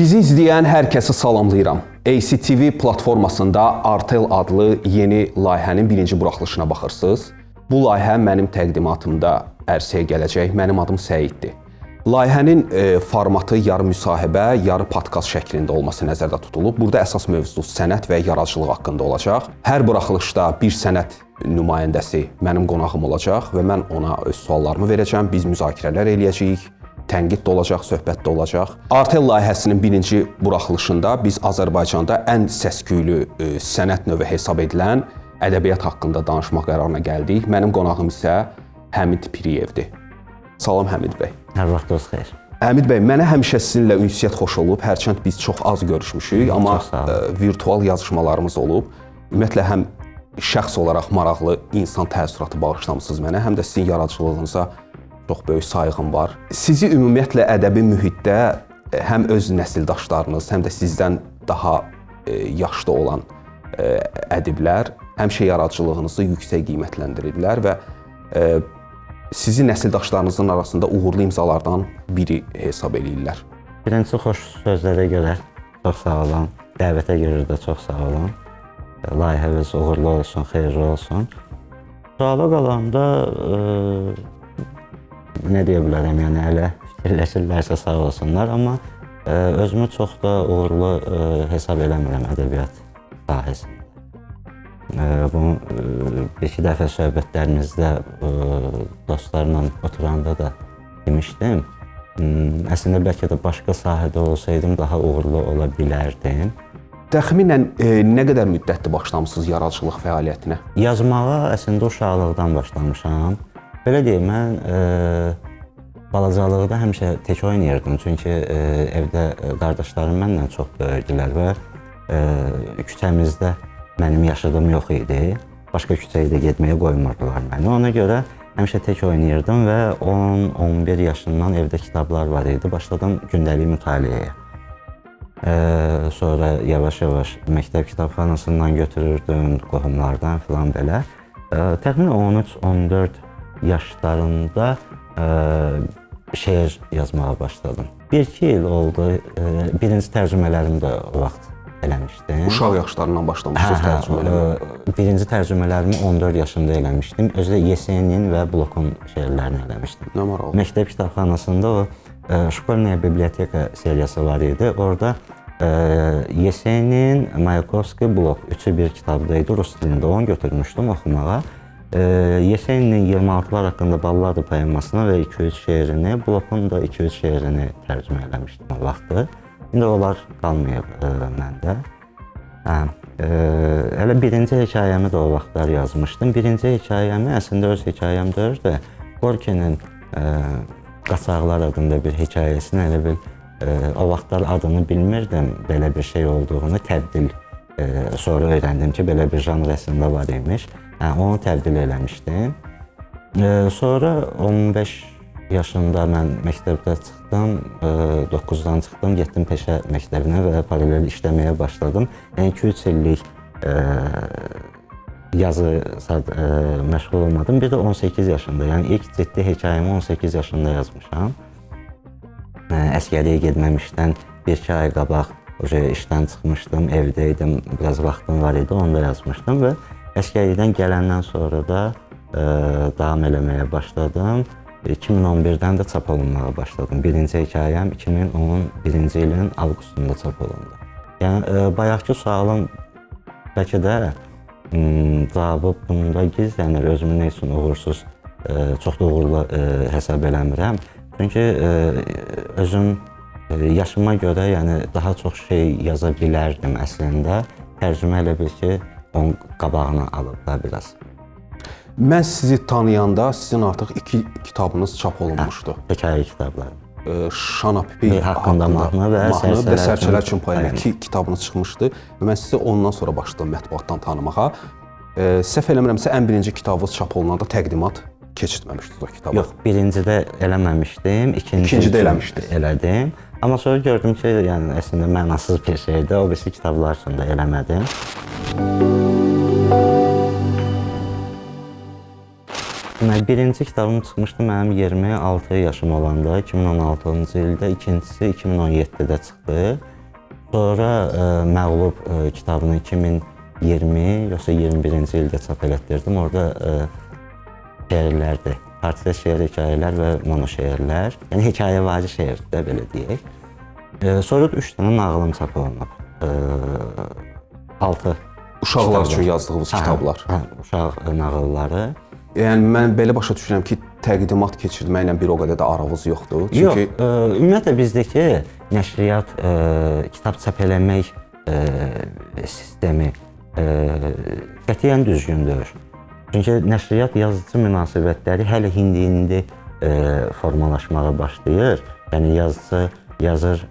Bizi izləyən hər kəsi salamlayıram. ACTV platformasında Artel adlı yeni layihənin birinci buraxılışına baxırsınız. Bu layihə mənim təqdimatımda ərsəyə gələcək. Mənim adım Səiddir. Layihənin formatı yarı müsahibə, yarı podkast şəklində olması nəzərdə tutulub. Burada əsas mövzu sənət və yaradıcılıq haqqında olacaq. Hər buraxılışda bir sənət nümayəndəsi mənim qonağım olacaq və mən ona öz suallarımı verəcəm. Biz müzakirələr eləyəcəyik. Tənqid də olacaq, söhbət də olacaq. Artel layihəsinin birinci buraxılışında biz Azərbaycanda ən səs-küylü sənət növü hesab edilən ədəbiyyat haqqında danışmaq qərarına gəldik. Mənim qonağım isə Həmid Piriyevdir. Salam Həmid bəy. Hər vaxtınız xeyir. Həmid bəy, mənə həmişə sizinlə ünsiyyət xoş olub. Hərçənd biz çox az görüşmüşük, amma virtual yazışmalarımız olub. Ümumiyyətlə həm şəxs olaraq maraqlı insan təəssüratı bağışlamısınız mənə, həm də sizin yaradıcılığınıza çox böyük sayğım var. Sizi ümumiyyətlə ədəbi mühitdə həm öz nəsildaşlarınız, həm də sizdən daha yaşlı olan ədiblər həmişə yaradıcılığınızı yüksək qiymətləndirirlər və sizi nəsildaşlarınızın arasında uğurlu imzalardan biri hesab eləyirlər. Birincisi xoş sözlərə görə çox sağ olun. Dəvətə görə də çox sağ olun. Layihəniz uğurlu olsun, xeyirli olsun. Suala qalanda nə deyə bilərəm, yəni hələ fikirləşirlərsə sağ olsunlar, amma özümü çox da uğurlu hesab eləmirəm ədəbiyyat sahəsində. Bunu bir iki dəfə söhbətlərimizdə dostlarla oturanda da demişdim. Əslində bəlkə də başqa sahədə olsaydım daha uğurlu ola bilərdim. Təxminən nə qədər müddətdir başlamısınız yaradıcılıq fəaliyyətinə? Yazmağa əslində uşaqlıqdan başlamışam. Belə deyim, mən balacalıqda həmişə tək oynayırdım. Çünki evdə qardaşlarım məndən çox böyürdülər və küçəmizdə mənim yaşadığım yox idi. Başqa küçəyə də getməyə qoymurdular məni. Ona görə həmişə tək oynayırdım və 10-11 yaşından evdə kitablar var idi. Başladım gündəlik mütaliəyə. Sonra yavaş-yavaş məktəb kitabxanasından götürürdüm, qohumlardan filan belə. Təxminən 13-14 yaşlarında şeir yazmağa başladım. 1-2 il oldu. Birinci tərcümələrimi də o vaxt eləmişdim. Uşaq yaşlarından başlamışsınız tərcümə eləməyə. Birinci tərcümələrimi 14 yaşında eləmişdim. Özü də Yesenin və Blokun şeirlərini eləmişdim. Nə maraqlı. Məktəb kitabxanasında o Şkolnaya biblioteka seriyası var idi. Orada Yesenin, Mayakovski, Blok üçü bir kitabda idi. Rus dilində onu götürmüşdüm oxumağa. Yeseninin 26-lar haqqında ballada poemasını və 2-3 şeirini, Blokun da 2-3 şeirini tərcümə eləmişdim o vaxtı. İndi onlar qalmayıb məndə. Elə birinci hekayəmi də o vaxtlar yazmışdım. Birinci hekayəmi əslində öz hekayəm deyil də, Gorkinin Qaçaqlar adında bir hekayəsini elə bil o vaxtlar adını bilmirdim, belə bir şey olduğunu təbdil sonra öyrəndim ki, belə bir janr əslində var imiş. Onu təbdil eləmişdim. Sonra 15 yaşında mən məktəbdə çıxdım, 9-dan çıxdım, getdim peşə məktəbinə və paralel işləməyə başladım. Yəni 2-3 illik yazı məşğul olmadım. Bir də 18 yaşında, yəni ilk ciddi hekayəmi 18 yaşında yazmışam. Əskəriyə getməmişdən 1-2 ay qabaq işdən çıxmışdım, evdə idim, biraz vaxtım var idi, onu da yazmışdım və əskərlikdən gələndən sonra da davam eləməyə başladım. 2011-dən də çap olunmağa başladım. Birinci hekayəm 2011-ci ilin avqustunda çap olundu. Yəni bayaqki sualın bəlkə də cavabı bunda gizlənir. Özümü nə üçün uğursuz, çox da uğurlu hesab eləmirəm. Çünki özüm yaşıma görə, yəni daha çox şey yaza bilərdim əslində. Tərcümə elə bil ki, onun qabağını alıb da biraz. Mən sizi tanıyanda sizin artıq 2 kitabınız çap olunmuşdu. Hekayə kitabları. Şanapipi haqqında mahnı və Sərçələr üçün poema 2 kitabınız çıxmışdı. Mən sizi ondan sonra başladım mətbuatdan tanımağa. Səhv eləmirəmsə ən birinci kitabınız çap olunanda təqdimat keçirtməmişdiniz o kitabı. Yox, birincidə eləməmişdim, ikincidə eləmişdiniz. Elədim. Amma sonra gördüm ki, yəni əslində mənasız bir şeydir. O birisi kitablar üçün də eləmədim. Deməli, birinci kitabım çıxmışdı mənim 26 yaşım olanda, 2016-cı ildə, ikincisi 2017-də çıxdı. Sonra Məğlub kitabını 2020 yoxsa 21-ci ildə çap elətdirdim. Orada şeirlərdir. Portret şeir, hekayələr və monoşeirlər. Yəni hekayəvari şeir də belə deyək. Sonra da 3 dənə nağılım çap olunub. 6 uşaqlar üçün yazdığınız kitablar. Hə, uşaq nağılları. Yəni mən belə başa düşürəm ki, təqdimat keçirməklə bir o qədər də aranız yoxdur. Çünki yox, ümumiyyətlə bizdəki nəşriyyat, kitab çap eləmək sistemi qətiyyən düzgündür. Çünki nəşriyyat yazıcı münasibətləri hələ indi formalaşmağa başlayır. Yəni yazıcı yazır,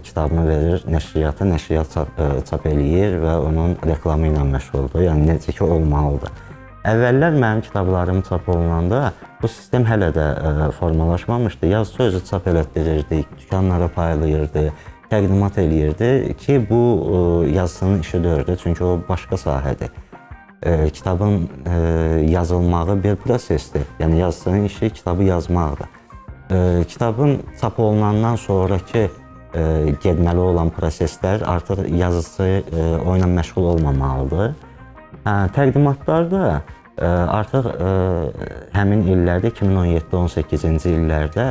kitabını verir nəşriyyata, nəşriyyat çap eləyir və onun reklamı ilə məşğuldur. Yəni necə ki olmalıdır. Əvvəllər mənim kitablarım çap olunanda bu sistem hələ də formalaşmamışdı. Yazıcı özü çap elətdirirdi, dükanlara paylayırdı, təqdimat eləyirdi ki, bu yazıcının işi deyildi, çünki o başqa sahədir. Kitabın yazılmağı bir prosesdir. Yəni yazıcının işi kitabı yazmaqdır. Kitabın çap olunandan sonraki getməli olan proseslər artıq yazıcı o ilə məşğul olmamalıdır. Təqdimatlarda artıq həmin illərdə, 2017-18-ci illərdə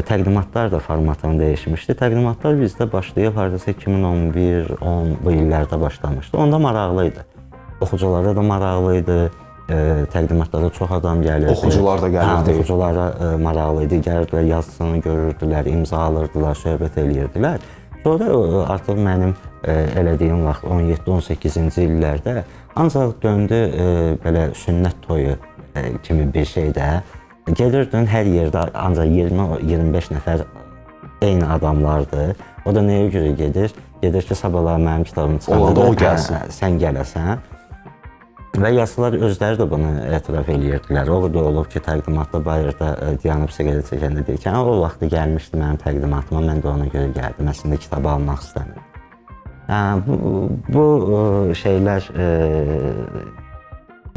təqdimatlar da formatını dəyişmişdi. Təqdimatlar bizdə başlayıb hardasa 2011-10 bu illərdə başlamışdı. Onda maraqlı idi. Oxuculara da maraqlı idi. Təqdimatlara çox adam gəlirdi. Oxucular da gəlirdi. Oxuculara maraqlı idi. Gəlirdilər, yazısını görürdülər, imza alırdılar, söhbət eləyirdilər. Sonra artıq mənim elədiyim vaxt 17-18-ci illərdə ancaq döndü belə sünnət toyu kimi bir şey də. Gedirdin hər yerdə ancaq 20-25 nəfər eyni adamlardır. O da nəyə görə gedir? Gedir ki, sabahlar mənim kitabım çıxanda olanda o gəlsin. Sən gələsən. Və yazılar özləri də bunu etiraf eləyirdilər. O da olub ki, təqdimatda bayırda dayanıb siqaret çəkəndə deyir ki, o vaxtı gəlmişdi mənim təqdimatıma, mən də ona görə gəldim. Əslində kitabı almaq istəmirdim. Bu şeylər,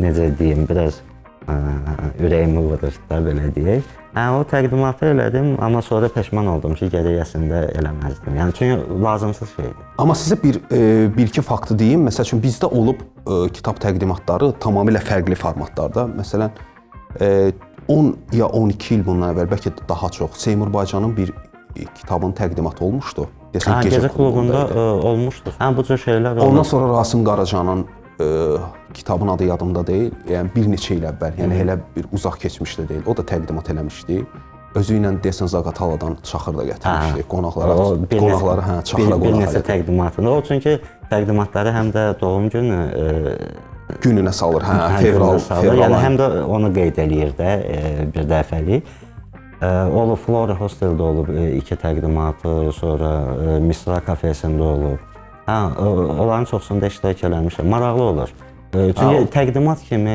necə deyim, biraz ürəyimi vurur da, belə deyək. O təqdimatı elədim, amma sonra peşman oldum ki, gərək əslində eləməzdim. Yəni çünki lazımsız şeydir. Amma sizə bir iki faktı deyim. Məsəl üçün bizdə olub kitab təqdimatları tamamilə fərqli formatlarda. Məsələn, 10 ya 12 il bundan əvvəl, bəlkə də daha çox, Seymur Baycanın bir kitabın təqdimatı olmuşdu. Deyəsən, Gecə klubunda olmuşdu. Bu cür şeylər olmuşdu. Ondan sonra Rasim Qaracanın kitabın adı yadımda deyil, yəni bir neçə il əvvəl, yəni elə bir uzaq keçmişdə deyil, o da təqdimat eləmişdi. Özü ilə deyəsən Zaqataladan çaxır da gətirmişdi, qonaqlara çaxıra qonaq. Bir neçə təqdimatını. O çünki təqdimatları həm də doğum günü gününə salır, fevral. Yəni həm də onu qeyd eləyir də bir dəfəlik. Olub Flora Hosteldə olub iki təqdimatı, sonra Misra kafesində olub. Onların çoxsunda iştirak eləmişəm. Maraqlı olur. Çünki təqdimat kimi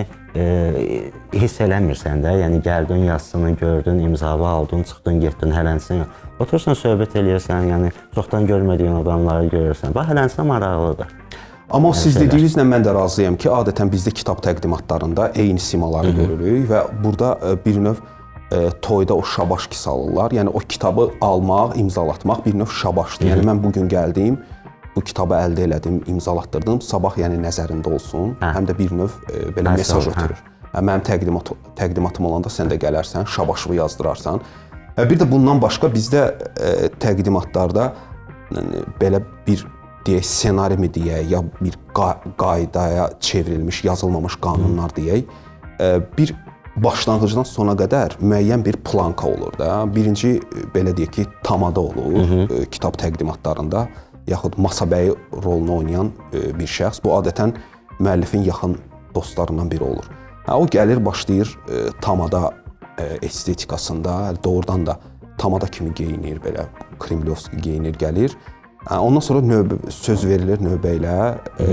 hiss eləmirsən də, yəni gəldin, yazısını gördün, imzavı aldın, çıxdın, getdin, hələnsin. Otursan, söhbət eləyirsən, yəni çoxdan görmədiyin adamları görürsən. Bax, hələnsin maraqlıdır. Amma siz dediyinizlə mən də razıyam ki, adətən bizdə kitab təqdimatlarında eyni simaları görürük və burada bir növ toyda o şabaş ki salırlar. Yəni o kitabı almaq, imzalatmaq bir növ şabaşdır. Yəni mən bugün gəldim, bu kitabı əldə elədim, imzalatdırdım. Sabah yəni nəzərində olsun. Həm də bir növ belə mesaj ötürür. Mənim təqdimatım olanda sən də gələrsən, şabaşımı yazdırarsan. Bir də bundan başqa bizdə təqdimatlarda belə bir deyək, ssenari mi deyək, ya bir qaydaya çevrilmiş, yazılmamış qanunlar deyək, bir başlanğıcdan sona qədər müəyyən bir planka olur da. Birinci, belə deyək ki, tamada olur kitab təqdimatlarında, yaxud masabəyi rolunu oynayan bir şəxs. Bu adətən müəllifin yaxın dostlarından biri olur. O gəlir, başlayır tamada estetikasında, doğrudan da tamada kimi geyinir, belə Kremlyovski geyinir, gəlir. Ondan sonra söz verilir növbə ilə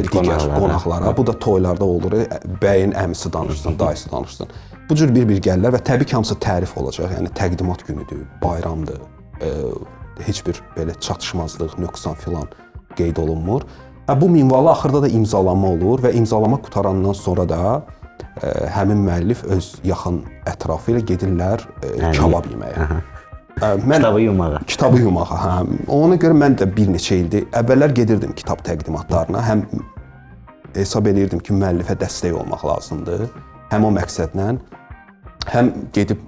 digər qonaqlara. Bu da toylarda olur. Bəyin əmisi danışsın, dayısı danışsın. Bu cür bir-bir gəlirlər və təbii ki, hamısı tərif olacaq. Yəni təqdimat günüdür, bayramdır. Heç bir belə çatışmazlıq, nöqsan filan qeyd olunmur. Bu minvalla axırda da imzalama olur və imzalama qutarandan sonra da Həmin müəllif öz yaxın ətrafı ilə gedirlər kabab yeməyə. Mən kitabı yumağa. Kitabı yumağa, hə. Ona görə mən də bir neçə ildir əvvəllər gedirdim kitab təqdimatlarına. Həm hesab eləyirdim ki, müəllifə dəstək olmaq lazımdır. Həm o məqsədlə, həm gedib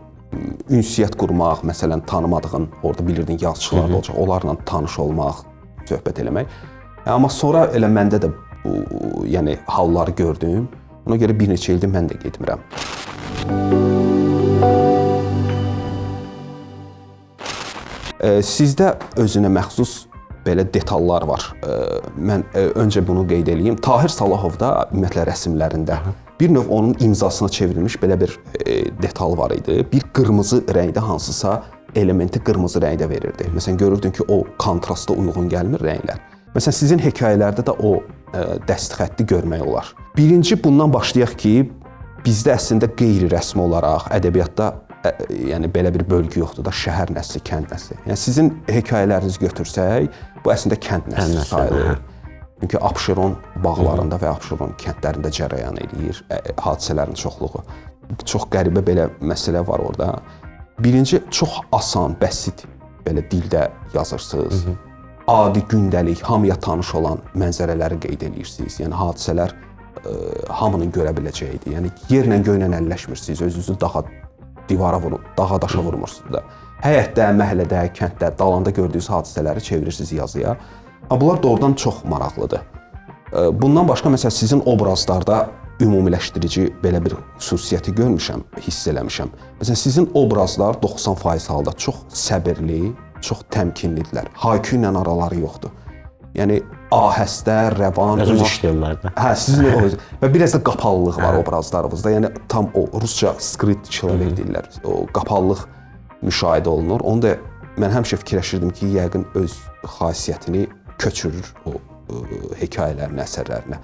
ünsiyyət qurmaq, məsələn, tanımadığın, orada bilirdin yazıçılar da olacaq, onlarla tanış olmaq, söhbət eləmək. Amma sonra elə məndə də bu, yəni halları gördüm. Ona görə bir neçə ildir mən də getmirəm. Sizdə özünə məxsus belə detallar var. Mən öncə bunu qeyd eləyim. Tahir Salahovda ümumiyyətlə rəsmlərində bir növ onun imzasına çevrilmiş belə bir detal var idi. Bir qırmızı rəngdə hansısa elementi qırmızı rəngdə verirdi. Məsələn, görürdün ki, o kontrasta uyğun gəlmir rənglər. Məsələn, sizin hekayələrdə də o dəstxətti görmək olar. Birinci bundan başlayaq ki, bizdə əslində qeyri-rəsmi olaraq ədəbiyyatda yəni belə bir bölgü yoxdur da, şəhər nəsli, kənd nəsli. Yəni sizin hekayələrinizi götürsək, bu əslində kənd nəsli sayılır. Çünki Abşeron bağlarında və Abşeron kəndlərində cərəyan eləyir hadisələrin çoxluğu. Çox qəribə belə məsələ var orada. Birinci, çox asan, bəsit belə dildə yazırsınız. Adi, gündəlik, hamıya tanış olan mənzərələri qeyd eləyirsiniz. Yəni hadisələr hamının görə biləcəyidir. Yəni yerlə göylə əlləşmirsiniz, özünüzü dağa, divara vurur, dağa daşa vurmursunuz da. Həyətdə, məhəllədə, kənddə, dalanda gördüyünüz hadisələri çevirirsiniz yazıya. Bunlar doğrudan çox maraqlıdır. Bundan başqa məsələn sizin obrazlarda ümumiləşdirici belə bir xüsusiyyəti görmüşəm, hiss eləmişəm. Məsələn sizin obrazlar 90% halda çox səbirli, çox təmkinlidirlər. Haykü ilə araları yoxdur. Yəni ahəstə, rəvan öz işləyirlər də. Hə, sizin o və biraz da qapalılıq var obrazlarınızda. Yəni tam o rusca skrit человек deyirlər. O qapalılıq müşahidə olunur. Onu da mən həmişə fikirləşirdim ki, yəqin öz xasiyyətini köçürür o hekayələrinə, əsərlərinə.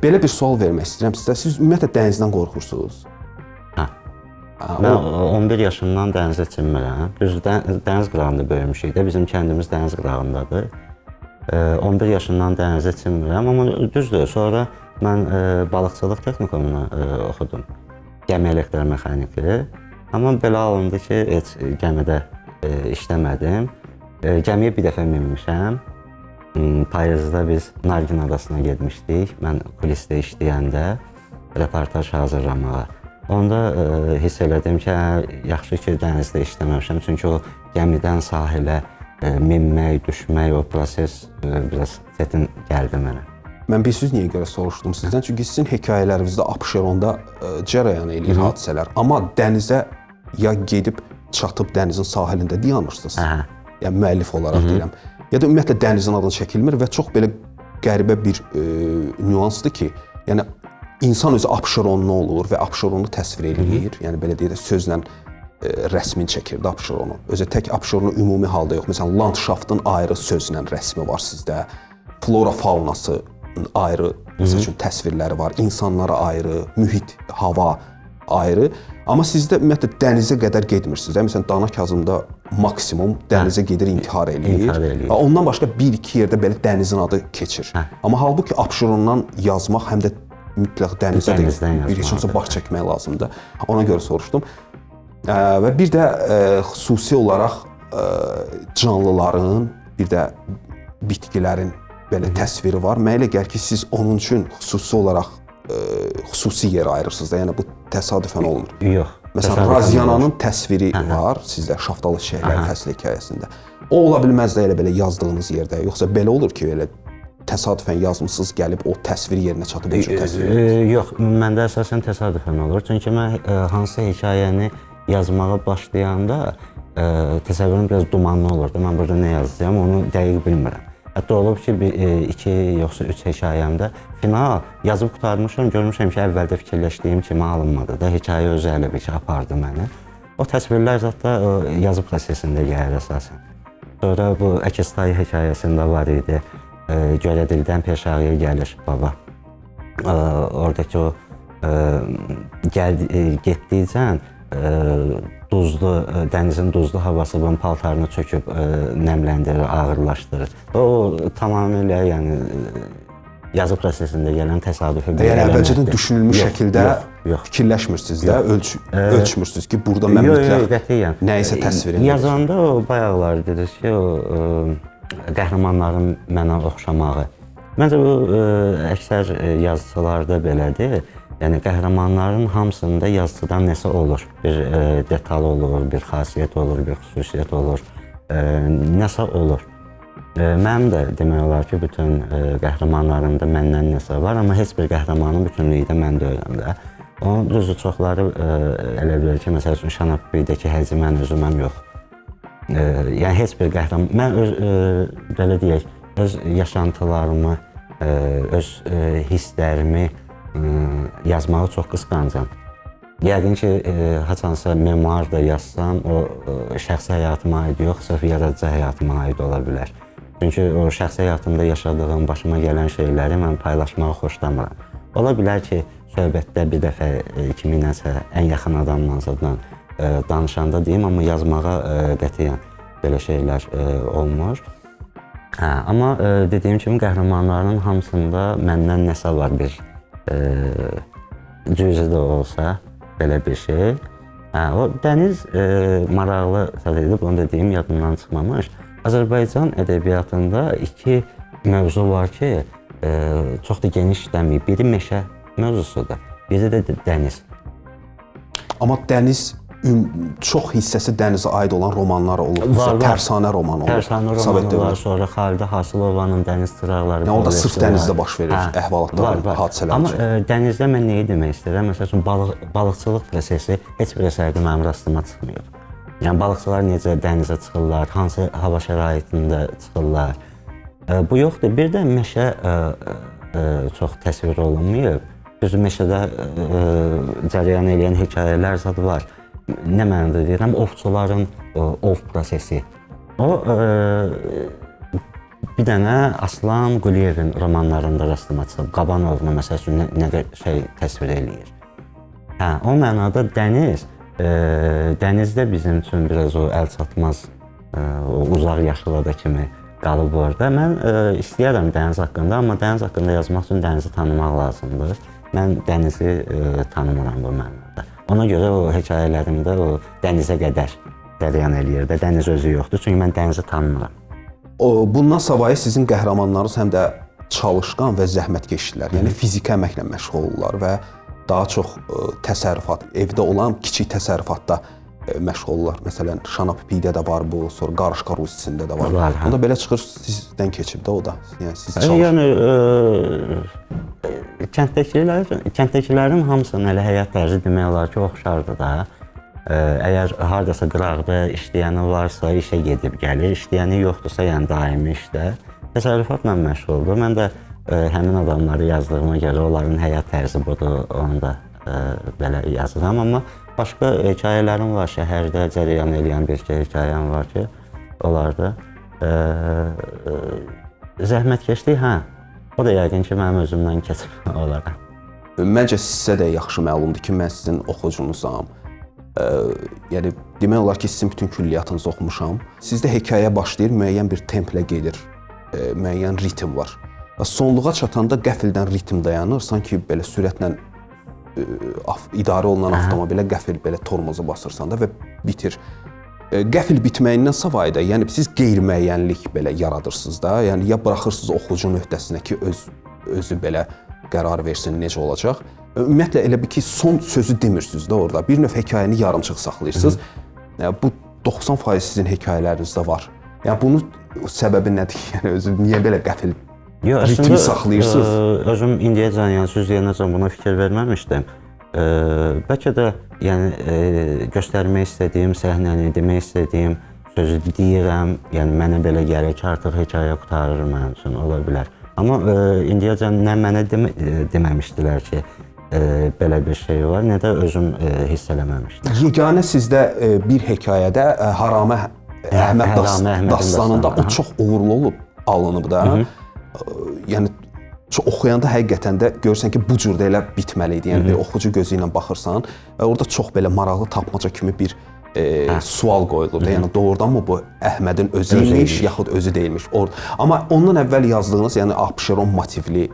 Belə bir sual vermək istəyirəm sizə. Siz ümumiyyətlə dənizdən qorxursunuz? Hə. Mən 11 yaşımdan dənizə çimmirəm. Düz dəniz qırağında böyümüşük də. Bizim kəndimiz dəniz qırağındadır. 11 yaşından dənizə çimmirəm, amma düzdür, sonra mən balıqçılıq texnikumunu oxudum. Gəmi elektromexaniki. Amma belə alındı ki, heç gəmidə işləmədim. Gəmiyə bir dəfə minmişəm. Payızda biz Nargin adasına getmişdik. Mən kulisdə işləyəndə reportaj hazırlamağa. Onda hiss elədim ki, yaxşı ki, dənizdə işləməmişəm. Çünki o gəmidən sahilə minmək, düşmək, o proses biraz çətin gəldi mənə. Mən bir söz niyə görə soruşdum sizdən? Çünki sizin hekayələrinizdə Abşeronda cərəyan eləyir hadisələr. Amma dənizə ya gedib çatıb dənizin sahilində dayanırsınız. Yəni müəllif olaraq deyirəm. Ya da ümumiyyətlə dənizin adını çəkilmir və çox belə qəribə bir nüansdır ki, yəni insan özü Abşeronlu olur və Abşeronu təsvir eləyir. Yəni belə deyək də sözlə rəsmin çəkirdi Abşeronu. Özə tək Abşeronu ümumi halda yox. Məsələn, landşaftın ayrı sözlə rəsmi var sizdə. Flora faunası ayrı, məsəl üçün təsvirləri var. İnsanlara ayrı, mühit, hava ayrı. Amma sizdə ümumiyyətlə dənizə qədər getmirsiniz. Məsələn, Dana Kazımda maksimum dənizə gedir, intihar eləyir. Ondan başqa bir-iki yerdə belə dənizin adı keçir. Amma halbuki Abşerondan yazmaq həm də mütləq dənizə bir heç olmasa baş çəkmək lazımdır. Ona görə soruşdum. Və bir də xüsusi olaraq canlıların, bir də bitkilərin belə təsviri var. Mənə elə gəlir ki, siz onun üçün xüsusi olaraq xüsusi yer ayırırsınız da. Yəni bu təsadüfən olmur. Yox. Məsələn, Raziyananın təsviri var sizdə Şaftalı Çiçəkləri fəsli hekayəsində. O ola bilməz də elə belə yazdığınız yerdə. Yoxsa belə olur ki, elə təsadüfən yazmısınız, gəlib o təsvir yerinə çatıb o cür təsvir edirsiniz? Yox, məndə əsasən təsadüfən olur. Çünki mən hansı hekayəni yazmağa başlayanda təsəvvürüm biraz dumanlı olurdu. Mən burada nə yazacağam, onu dəqiq bilmirəm. Hətta olub ki, 2 yoxsa 3 hekayəmdə final yazıb qurtarmışam, görmüşəm ki, əvvəldə fikirləşdiyim kimi alınmadı da, hekayə özü elə bir ki, apardı məni. O təsvirlər zətdə yazı prosesində gəlir əsasən. Sonra bu Əkistay hekayəsində var idi, Görədildən Peşağıya gəlir baba. Oradakı o getdikcən duzlu, dənizin duzlu havası bunun paltarını çöküb nəmləndirir, ağırlaşdırır. O tamamilə yəni Yazı prosesində gələn təsadüfi bir yəni əvvəlcədən düşünülmüş şəkildə yox. Fikirləşmirsiniz də, ölçmürsünüz ki, burada mən mütləq nəyisə təsvir edirəm. Yazanda o bayaqlar dediniz ki, o qəhrəmanların mənə oxşamağı. Məncə bu əksər yazıçılarda belədir. Yəni qəhrəmanların hamısında yazıçıdan nəsə olur. Bir detal olur, bir xasiyyət olur, bir xüsusiyyət olur, nəsə olur. Mənim də demək olar ki, bütün qəhrəmanlarımda məndən nəsə var, amma heç bir qəhrəmanın bütünlükdə mən deyiləm də. Onun düzdür, çoxları elə bilir ki, məsəl üçün Şanapipikdəki Həzi mən özüməm, yox. Yəni heç bir qəhrəman, mən öz belə deyək, öz yaşantılarımı, öz hisslərimi yazmağı çox qısqancam. Yəqin ki, haçansa memuar da yazsam, o şəxsi həyatıma aid yox, sırf yaradıcı həyatıma aid ola bilər. Çünki o şəxsi həyatımda yaşadığım, başıma gələn şeyləri mən paylaşmağı xoşlamıram. Ola bilər ki, söhbətdə bir dəfə kiminləsə, ən yaxın adamla zaten danışanda deyim, amma yazmağa qətiyyən belə şeylər olmur. Hə, amma dediyim kimi qəhrəmanların hamısında məndən nəsə var, bir cüzi də olsa belə bir şey. Hə, o dəniz maraqlı söz idi, bunu da deyim, yadımdan çıxmamış. Azərbaycan ədəbiyyatında iki mövzu var ki, çox da geniş işləməyib. Biri meşə mövzusudur, biri də dəniz. Amma dəniz, çox hissəsi dənizə aid olan romanlar olub. Var, var. Tərsanə romanı olub. Tərsanə romanı var, sonra Xalidə Hasılovanın Dəniz Çıraqları. Yəni orada sırf dənizdə baş verir, əhvalatlar, hadisələr. Amma dənizdə mən nəyi demək istəyirəm? Məsəl üçün, balıqçılıq prosesi heç bir əsərdə mənim rastıma çıxmıyor. Yəni balıqçılar necə dənizə çıxırlar, hansı hava şəraitində çıxırlar. Bu yoxdur. Bir də meşə çox təsvir olunmayıb. Düzdür, meşədə cərəyan eləyən hekayələr zad var. Nə mənada deyirəm? Ovçuların ov prosesi. O, bir dənə Aslan Quliyevin romanlarında rastıma çıxıb. Qabanovunu, məsəl üçün, nə şey təsvir eləyir. Hə, o mənada dəniz, dənizdə bizim üçün biraz o əl çatmaz, o uzaq yaşlıda kimi qalıb orada. Mən istəyərəm dəniz haqqında, amma dəniz haqqında yazmaq üçün dənizi tanımaq lazımdır. Mən dənizi tanımıram bu mənada. Ona görə o hekayələrimdə o dənizə qədər cərəyan eləyir də, dəniz özü yoxdur, çünki mən dənizi tanımıram. Bundan savayı sizin qəhrəmanlarınız həm də çalışqan və zəhmətkeşdirlər. Yəni fiziki əməklə məşğul olurlar və daha çox təsərrüfat, evdə olan kiçik təsərrüfatda məşğul olurlar. Məsələn, Şanapipikdə də var bu, sonra Qarışqa Rusisində də var. Var, hə. O da belə çıxır, sizdən keçib də o da. Yəni siz çalışın. Yəni kənddəkilərin hamısının elə həyat tərzi demək olar ki, oxşardır da. Əgər hardasa qıraqda işləyəni varsa, işə gedib gəlir, işləyəni yoxdursa, yəni daimi işdə təsərrüfatla məşğuldur. Mən də həmin adamları yazdığıma görə onların həyat tərzi budur, onu da belə yazıram. Amma başqa hekayələrim var, şəhərdə cərəyan eləyən bir iki hekayəm var ki, onlarda zəhmətkeşlik, hə, o da yəqin ki, mənim özümdən keçib onlara. Məncə sizə də yaxşı məlumdur ki, mən sizin oxucunuzam. Yəni, demək olar ki, sizin bütün külliyyatınızı oxumuşam. Sizdə hekayə başlayır, müəyyən bir templə gedir, müəyyən ritm var. Sonluğa çatanda qəfildən ritm dayanır, sanki belə sürətlə idarə olunan avtomobilə qəfil belə tormoza basırsan da və bitir. Qəfil bitməyindən savayı da, yəni siz qeyri-müəyyənlik belə yaradırsınız da, yəni ya buraxırsınız oxucunun öhdəsinə ki, özü belə qərar versin necə olacaq. Ümumiyyətlə elə bir ki, son sözü demirsiniz də orada. Bir növ hekayəni yarımçıq saxlayırsınız. Bu 90% sizin hekayələrinizdə var. Yəni bunun səbəbi nədir? Yəni özü niyə belə qəfil ritmi saxlayırsınız? Özüm indiyəcən, yəni söz deyənəcən buna fikir verməmişdim. Bəlkə də yəni göstərmək istədiyim səhnəni, demək istədiyim sözü deyirəm. Yəni mənə belə gəlir ki, artıq hekayə qurtarır mənim üçün, ola bilər. Amma indiyəcən nə mənə deməmişdilər ki, belə bir şey var, nə də özüm hiss eləməmişdim. Yeganə sizdə bir hekayədə Haramə Əhməd dastanında o çox uğurlu olub, alınıb da. Yəni oxuyanda həqiqətən də görürsən ki, bu cürdə elə bitməli idi. Yəni bir oxucu gözü ilə baxırsan və orada çox belə maraqlı tapmaca kimi bir sual qoyulur da. Yəni doğrudanmı bu Əhmədin özü imiş, yaxud özü deyilmiş. Amma ondan əvvəl yazdığınız, yəni Abşeron motivli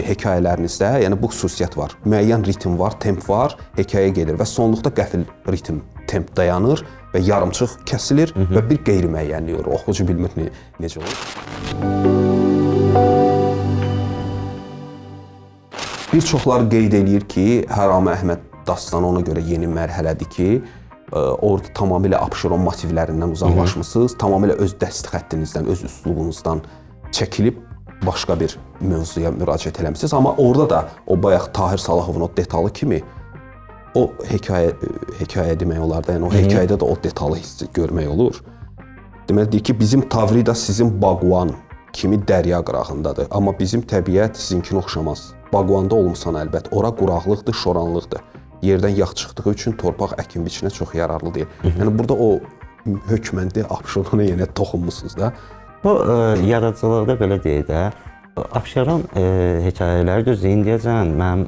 hekayələrinizdə, yəni bu xüsusiyyət var. Müəyyən ritm var, temp var, hekayə gedir və sonluqda qəfil ritm, temp dayanır və yarımçıq kəsilir və bir qeyri-müəyyənlik olur. Oxucu bilmir necə olur. Bir çoxları qeyd eləyir ki, Hərami Əhməd dastanı ona görə yeni mərhələdir ki, orada tamamilə Abşeron motivlərindən uzaqlaşmısınız, tamamilə öz dəst xəttinizdən, öz üslubunuzdan çəkilib başqa bir mövzuya müraciət eləmisiniz. Amma orada da o bayaq Tahir Salahovun o detalı kimi o hekayə demək olar da, yəni o hekayədə də o detalı hissi görmək olur. Deməli deyir ki, bizim Tavrida sizin Baquan kimi dərya qırağındadır, amma bizim təbiət sizinkinə oxşamaz. Baquanda olmusan əlbət, ora quraqlıqdır, şoranlıqdır. Yerdən yağ çıxdığı üçün torpaq əkin biçinə çox yararlı deyil. Yəni burada o hökməndi Abşerona yenə toxunmusunuz da. Bu yaradıcılıqda belə deyək də, Abşeron hekayələri düzdür, indiyəcən mənim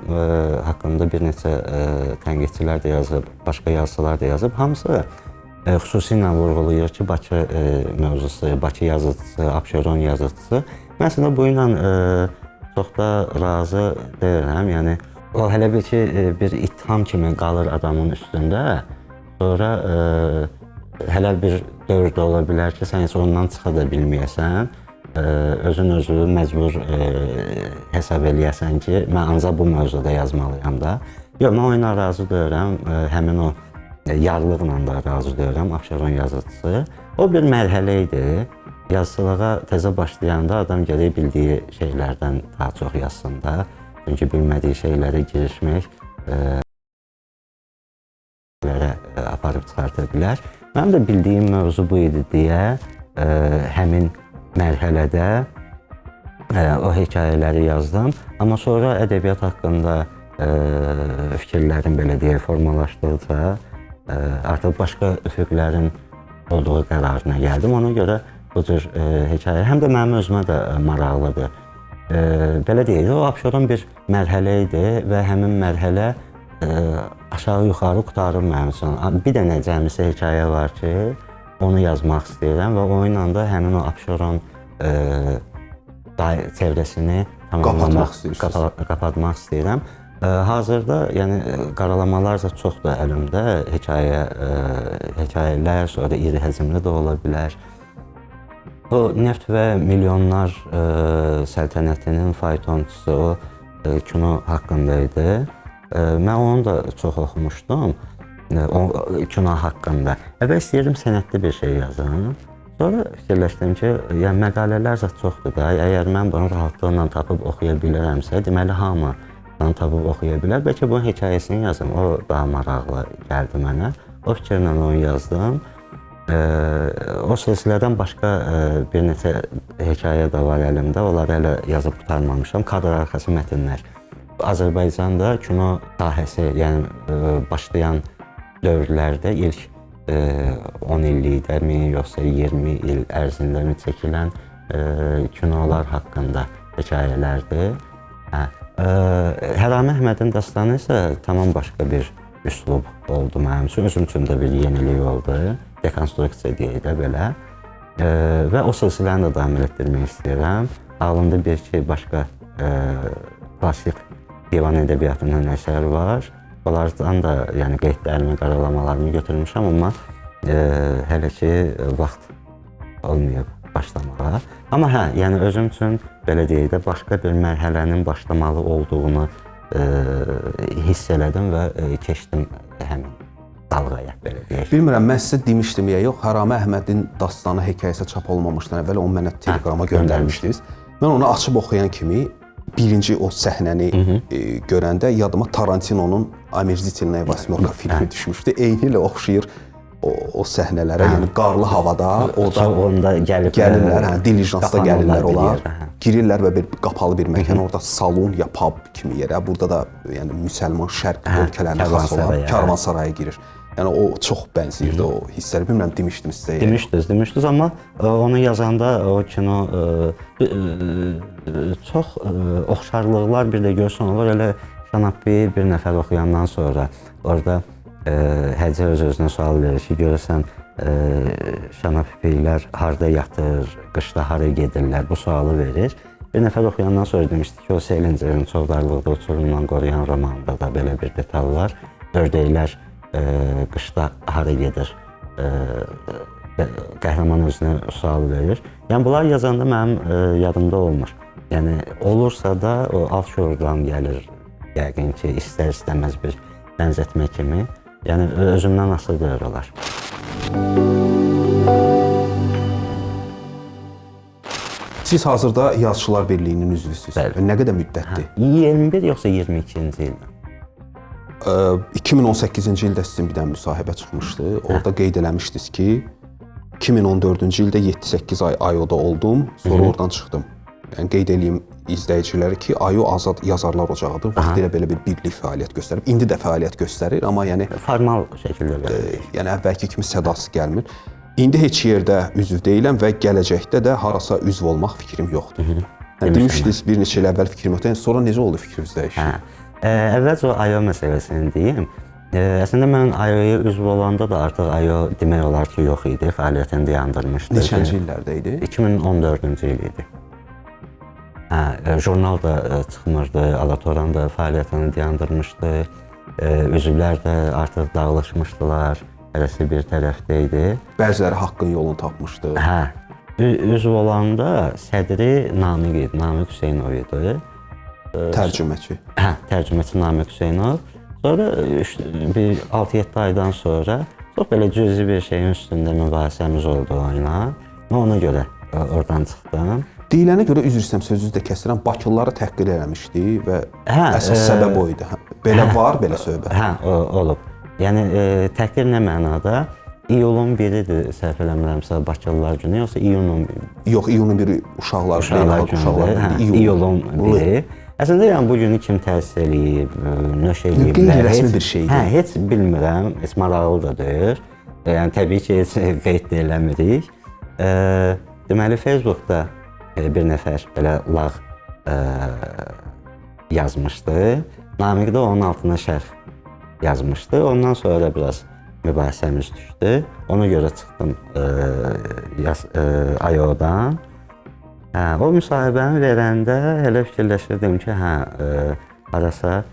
haqqımda bir neçə tənqidçilər də yazıb, başqa yazıçılar da yazıb. Hamısı xüsusilə vurğulayır ki, Bakı mövzusu, Bakı yazıçısı, Abşeron yazıçısı. Mən əslində bu ilə çox da razı deyiləm. Yəni o hələ bir ki, bir ittiham kimi qalır adamın üstündə. Sonra hələ bir dövrdə ola bilər ki, sən heç ondan çıxa da bilməyəsən. Özün özünü məcbur hesab eləyəsən ki, mən ancaq bu mövzuda yazmalıyam da. Yox, mən o ilə razı deyirəm, həmin o yarlıqla da razı deyirəm, Abşeron yazıçısı. O bir mərhələ idi. Yazıçılığa təzə başlayanda adam gərək bildiyi şeylərdən daha çox yazsın da. Çünki bilmədiyi şeylərə girişmək aparıb çıxarta bilər. Mənim də bildiyim mövzu bu idi deyə həmin mərhələdə o hekayələri yazdım. Amma sonra ədəbiyyat haqqında fikirlərim belə deyək formalaşdıqca artıq başqa üfüqlərin olduğu qərarına gəldim. Ona görə bu cür hekayə həm də mənim özümə də maraqlıdır. Belə deyək, o Abşeron bir mərhələ idi və həmin mərhələ aşağı-yuxarı qurtarır mənim üçün. Bir dənə cəmisi hekayə var ki, onu yazmaq istəyirəm və o ilə də həmin o Abşeron çevrəsini tamamlamaq, qapatmaq istəyirəm. Hazırda yəni qaralamalar da çoxdur əlimdə, hekayələr, sonra iri həcmli də ola bilər. O Neft və Milyonlar səltənətinin faytonçusu o kino haqqında idi. Mən onu da çox oxumuşdum, o kino haqqında. Əvvəl istəyirdim sənədli bir şey yazım. Sonra fikirləşdim ki, yəni məqalələr zat çoxdur da, əgər mən bunu rahatlıqla tapıb oxuya bilərəmsə, deməli hamı bunu tapıb oxuya bilər. Bəlkə bunun hekayəsini yazım, o daha maraqlı gəldi mənə. O fikirlə onu yazdım. O silsilədən başqa bir neçə hekayə də var əlimdə, onları hələ yazıb qurtarmamışam. Kadr arxası mətnlər. Azərbaycanda kino sahəsi, yəni başlayan dövrlərdə ilk 10 illikdəmi, yoxsa 20 il ərzindəmi çəkilən kinolar haqqında hekayələrdir. Hərami Əhmədin dastanı isə tamam başqa bir üslub oldu mənim üçün. Özüm üçün də bir yenilik oldu. Dekonstruksiya deyək də belə. Və o silsiləni də davam etdirmək istəyirəm. Ağlımda bir ki, başqa klassik divan ədəbiyyatından əsər var. Onlardan da yəni qeydlərimi, qaralamalarımı götürmüşəm, amma hələ ki vaxt olmayıb başlamağa. Amma hə, yəni özüm üçün belə deyək də başqa bir mərhələnin başlamalı olduğunu hiss elədim və keçdim həmin dalğaya, belə deyək. Bilmirəm, mən sizə demişdim ya yox, Hərami Əhmədin dastanı hekayəsi çap olmamışdan əvvəl onu mənə Telegrama göndərmişdiniz. Mən onu açıb oxuyan kimi birinci o səhnəni görəndə yadıma Tarantinonun Amerzitilnaya Vasmyorka filmi düşmüşdü. Eynilə oxşayır o səhnələrə, yəni qarlı havada orada gəlirlər, hə, dilijansda gəlirlər onlar. Girirlər və bir qapalı bir məkan, orada salon ya pub kimi yerə, burada da yəni müsəlman şərq ölkələrinə xas olan karvansaraya girir. Yəni o çox bənzəyirdi o hisslərə. Bilmirəm demişdim sizə. Demişdiniz, amma onu yazanda o kino çox oxşarlıqlar bir də görsən olur. Elə Şanappi bir nəfər oxuyandan sonra orada Həcə öz-özünə sual verir ki, görəsən şana pipiklər harda yatır, qışda hara gedirlər, bu sualı verir. Bir nəfər oxuyandan sonra demişdi ki, o Selingerin Çovdarlıqda uçurumdan qoruyan romanında da belə bir detal var. Ördəklər qışda hara gedir, qəhrəman özünə sual verir. Yəni bunlar yazanda mənim yadımda olmur. Yəni olursa da o alt şuurdan gəlir, yəqin ki, istər-istəməz bir bənzətmə kimi. Yəni özümdən asılı deyil olar. Siz hazırda Yazıçılar Birliyinin üzvüsünüz. Bəli. Nə qədər müddətdir? 21 yoxsa 22-ci ildə. 2018-ci ildə sizin bir dənə müsahibə çıxmışdı. Orada qeyd eləmişdiniz ki, 2014-cü ildə 7-8 ay AYO-da oldum, sonra oradan çıxdım. Yəni qeyd eləyim izləyicilərə ki, AYO Azad Yazarlar Ocağıdır. Vaxtilə belə bir birlik fəaliyyət göstərib. İndi də fəaliyyət göstərir, amma yəni formal şəkildə belə. Yəni əvvəlki kimi sədası gəlmir. İndi heç yerdə üzv deyiləm və gələcəkdə də harasa üzv olmaq fikrim yoxdur. Yəni demişdiniz bir neçə il əvvəl fikrim yoxdur. Yəni sonra necə oldu fikriniz dəyişdi? Əvvəlcə o AYO məsələsini deyim. Əslində mən AYO-ya üzv olanda da artıq AYO demək olar ki, yox idi, fəaliyyətini dayandırmışdı. Neçənci illərdə idi? 2014-cü il idi. Hə, jurnal da çıxmırdı, Alatoran da fəaliyyətini dayandırmışdı, üzvlər də artıq dağılışmışdılar, hərəsi bir tərəfdə idi. Bəziləri haqqın yolunu tapmışdı. Hə, üzv olanda sədri Namiq idi, Namiq Hüseynov idi. Tərcüməçi. Hə, tərcüməçi Namiq Hüseynov. Sonra bir 6-7 aydan sonra çox belə cüzi bir şeyin üstündə mübahisəmiz oldu onunla. Mən ona görə oradan çıxdım. Deyilənə görə, üzr istəyirəm, sözünüzü də kəsirəm, Bakılıları təhqir eləmişdi və əsas səbəb o idi. Belə var, belə söhbət. Hə, olub. Yəni təhqir nə mənada? İyulun 1-idir, səhv eləmirəmsə, Bakılılar günü, yoxsa iyunun 1-i? Yox, iyunun 1-i uşaqlar günüdür. İyulun 1-i. Əslində, yəni bu günü kim təsis eləyib, nöş eləyiblər, qeyri-rəsmi bir şeydir. Hə, heç bilmirəm, heç maraqlı da deyil. Yəni təbii ki, heç qeyd də eləmirik. Deməli, Facebookda bir nəfər belə lağ yazmışdı. Namiq də onun altına şərh yazmışdı. Ondan sonra biraz mübahisəmiz düşdü. Ona görə çıxdım AYO-dan. Hə, o müsahibəni verəndə elə fikirləşirdim ki, hə, harasa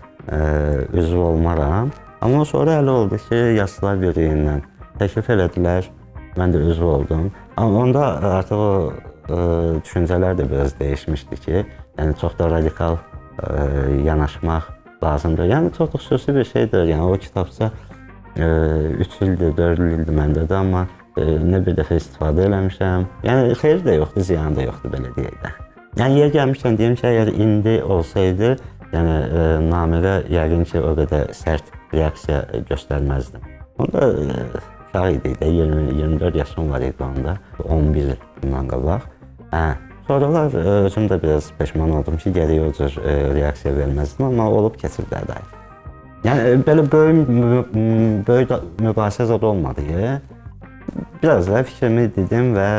üzv olmaram. Amma sonra elə oldu ki, Yazıçılar Birliyindən təklif elədilər, mən də üzv oldum. Amma onda artıq o düşüncələr də biraz dəyişmişdi ki, yəni çox da radikal yanaşmaq lazımdır. Yəni çox da xüsusi bir şeydir. Yəni o kitabça 3 ildir, 4 ildir məndədir, amma nə bir dəfə istifadə eləmişəm. Yəni xeyri də yoxdur, ziyanı da yoxdur, belə deyək də. Yəni yer gəlmişkən deyim ki, əgər indi olsaydı, yəni Namiqə yəqin ki, o qədər sərt reaksiya göstərməzdim. Onda uşaq idik də, 20-24 yaşım var idi onda, 11 il bundan qabaq. Hə, sonralar özüm də biraz peşman oldum ki, gərək o cür reaksiya verməzdim, amma olub keçib də dair. Yəni belə böyük mübahisə zad olmadı ki. Biraz da fikrimi dedim və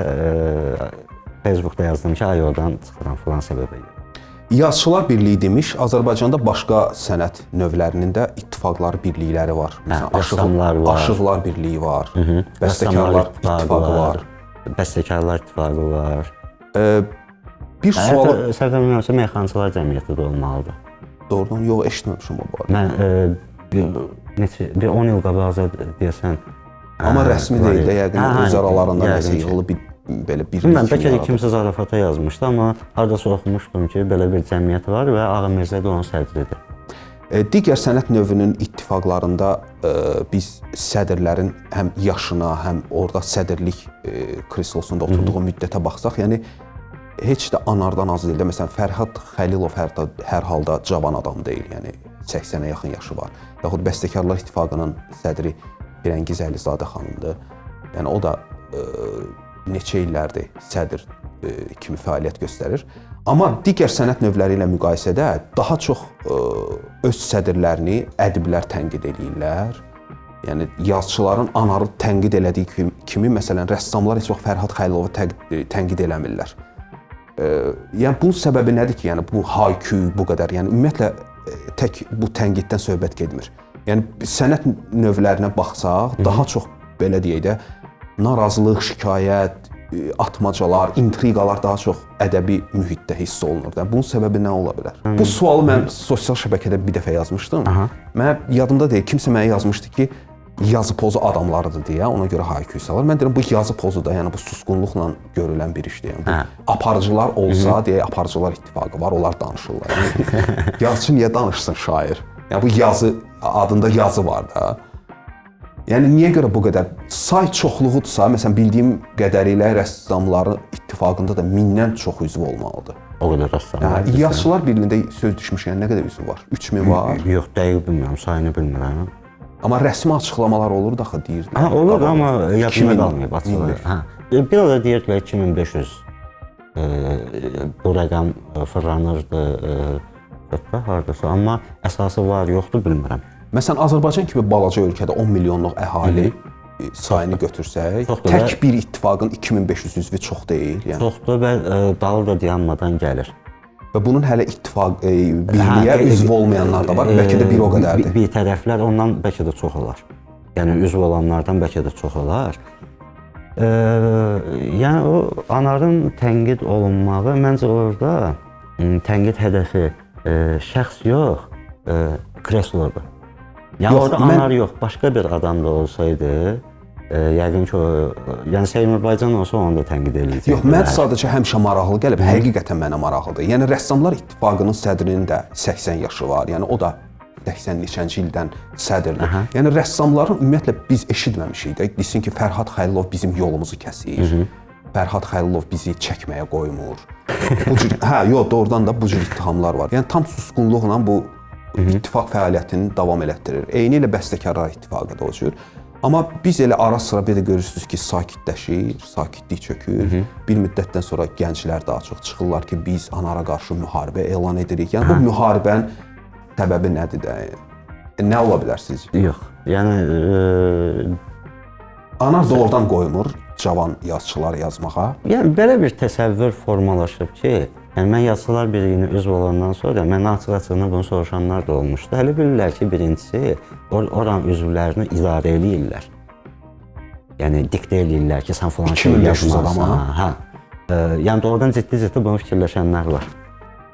Facebookda yazdım ki, AYO-dan çıxıram filan səbəbə görə. Yazıçılar Birliyi demiş, Azərbaycanda başqa sənət növlərinin də ittifaqları, birlikləri var. Məsələn, rəssamlar var. Aşıqlar Birliyi var, Bəstəkarlar İttifaqı var. Bəstəkarlar İttifaqı var. Bir sual... Səhv eləmirəmsə, Meyxanaçılar Cəmiyyəti də olmalıdır. Doğrudan, yox, eşitməmişəm o barədə. Mən bir 10 il qabaqca deyəsən. Amma rəsmi deyil də, yəqin öz aralarında nəsə yığılıb bir belə birlik kimi. Bəlkə də kimsə zarafata yazmışdı, amma haradasa oxumuşdum ki, belə bir cəmiyyət var və Ağa Mirzə də onun sədridir. Digər sənət növünün ittifaqlarında biz sədrlərin həm yaşına, həm orada sədrlik kreslosunda oturduğu müddətə baxsaq, yəni heç də anardan az deyil də. Məsələn, Fərhad Xəlilov hər halda cavan adam deyil, yəni 80-ə yaxın yaşı var. Yaxud Bəstəkarlar İttifaqının sədri Firəngiz Əlizadə xanımdır. Yəni o da neçə illərdir sədr kimi fəaliyyət göstərir. Amma digər sənət növləri ilə müqayisədə daha çox öz sədrlərini ədiblər tənqid eləyirlər. Yəni yazıçıların anarı tənqid elədiyi kimi, məsələn, rəssamlar heç vaxt Fərhad Xəlilovu tənqid eləmirlər. Yəni bunun səbəbi nədir ki, yəni bu hayküy bu qədər, yəni ümumiyyətlə tək bu tənqiddən söhbət getmir. Yəni sənət növlərinə baxsaq, daha çox belə deyək də narazılıq, şikayət, atmacalar, intriqalar daha çox ədəbi mühitdə hiss olunur da. Bunun səbəbi nə ola bilər? Bu sualı mən sosial şəbəkədə bir dəfə yazmışdım. Mənə yadımda deyil, kimsə mənə yazmışdı ki, yazı pozu adamlarıdır deyə, ona görə hayküy salır. Mən deyirəm bu yazı pozu da, yəni bu susqunluqla görülən bir işdir. Yəni bu aparıcılar olsa, deyək aparıcılar ittifaqı var, onlar danışırlar. Yəni, yazıçı niyə danışsın şair? Yəni bu yazı adında yazı var da. Yəni niyə görə bu qədər say çoxluğudursa, məsələn bildiyim qədərilə rəssamların ittifaqında da 1000-dən çox üzv olmalıdır. O qədər rəssam var. Yəni Yazıçılar Birliyində söz düşmüş, yəni nə qədər üzv var? 3000 var. Yox, dəqiq bilmirəm, sayını bilmirəm. Amma rəsmi açıqlamalar olur da axı deyirdilər. Hə, olur amma yadımda qalmayıb açıqlama. Hə. Bir ara deyirdilər 2500. Bu rəqəm fırlanırdı hətta hardasa, amma əsası var, yoxdur bilmirəm. Məsələn, Azərbaycan kimi balaca ölkədə 10 milyonluq əhali sayını götürsək, çoxdur tək bir ittifaqın 2500 üzvü çox deyil, yəni. Çoxdur və dalı da dayanmadan gəlir. Və bunun hələ ittifaq birliyə üzv olmayanlar da var, bəlkə də bir o qədərdir. Bir tərəflər ondan bəlkə də çox olar. Yəni üzv olanlardan bəlkə də çox olar. Yəni o Anarın tənqid olunmağı məncə orada tənqid hədəfi şəxs yox, kreslodur. Yəni orada Anar yox, başqa bir adam da olsaydı, yəqin ki, o, yəni Seymur Baycan olsa onu da tənqid eləyəcəkdilər. Yox, mən sadəcə həmişə maraqlı gəlib, həqiqətən mənə maraqlıdır. Yəni Rəssamlar İttifaqının sədrinin də 80 yaşı var. Yəni o da 80 neçənci ildən sədrdir. Aha. Yəni rəssamların ümumiyyətlə biz eşitməmişik də. Desin ki, Fərhad Xəlilov bizim yolumuzu kəsir. Fərhad Xəlilov bizi çəkməyə qoymur. Bu cür, hə, yox, doğrudan da bu cür ittihamlar var. Yəni tam susqunluqla bu ittifaq fəaliyyətini davam elətdirir. Eyni ilə Bəstəkarlar İttifaqı da o cür. Amma biz elə ara sıra bir də görürsünüz ki, sakitləşir, sakitlik çökür. Bir müddətdən sonra gənclər daha çox çıxırlar ki, biz Anara qarşı müharibə elan edirik. Yəni bu müharibənin səbəbi nədir də? Nə ola bilər sizcə? Yox. Yəni Anar doğrudan qoymur cavan yazıçılar yazmağa. Yəni belə bir təsəvvür formalaşıb ki, yəni mən Yazıçılar Birliyinə üzv olandan sonra mənə açıq-açığına bunu soruşanlar da olmuşdu. Hələ bilirlər ki, birincisi oranın üzvlərini idarə eləyirlər. Yəni diktə eləyirlər ki, sən falan şey yazmalısan. Hə. Yəni doğrudan ciddi-ciddi bunu fikirləşənlər var.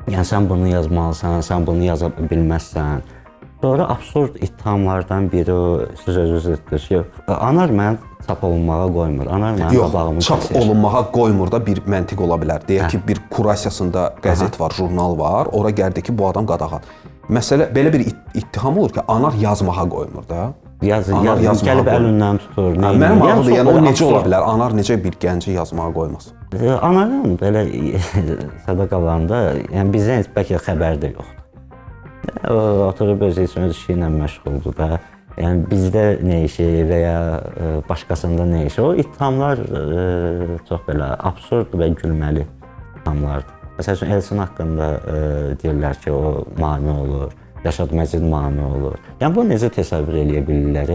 Yəni sən bunu yazmalısan, sən bunu yaza bilməzsən. Sonra absurd ittihamlardan biri o, siz özünüz etdiniz ki, Anar məni çap olunmağa qoymur. Anar mənim qabağımı kəsir. Yox, çap olunmağa qoymur da bir məntiq ola bilər. Deyək ki, bir kurasiyasında qəzet var, jurnal var. Ora gəldi ki, bu adam qadağan. Məsələ belə bir ittiham olur ki, Anar yazmağa qoymur da. Anar gəlib əlindən tutur. Mənim maraqlıdır, yəni o necə ola bilər? Anar necə bir gənci yazmağa qoymasın? Anarın belə sadaqalarında, yəni bizdən heç bəlkə xəbər də yoxdur. O, oturub özü üçün öz işi ilə məşğuldur da. Yəni bizdə nə işi və ya başqasında nə işi. O ittihamlar çox belə absurd və gülməli ittihamlardır. Məsəl üçün Elçin haqqında deyirlər ki, o mane olur, Rəşad Məcid mane olur. Yəni bunu necə təsəvvür eləyə bilirlər?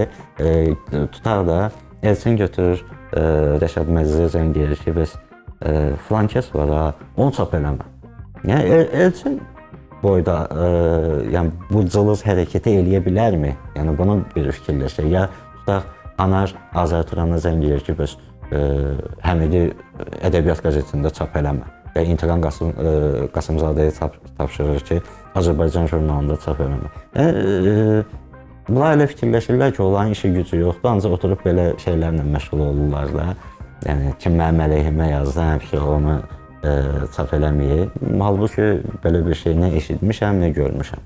Tutaq da Elçin götürür Rəşad Məcidə zəng edir ki, bəs filan kəs var ha, onu çap eləmə. Yəni Elçin boyda, yəni bu cılız hərəkəti eləyə bilərmi? Yəni bunu bir fikirləşək. Ya tutaq Anar Azər Turana zəng edir ki, bəs Həmidi Ədəbiyyat qəzetində çap eləmə. Ya İntiqam Qasımzadəyə tapşırır ki, Azərbaycan jurnalında çap eləmə. Yəni bunlar elə fikirləşirlər ki, onların işi gücü yoxdur, ancaq oturub belə şeylərlə məşğul olurlar da. Yəni kim mənim əleyhimə yazdı, həmişə onu çap eləməyib. Halbuki belə bir şey nə eşitmişəm, nə görmüşəm.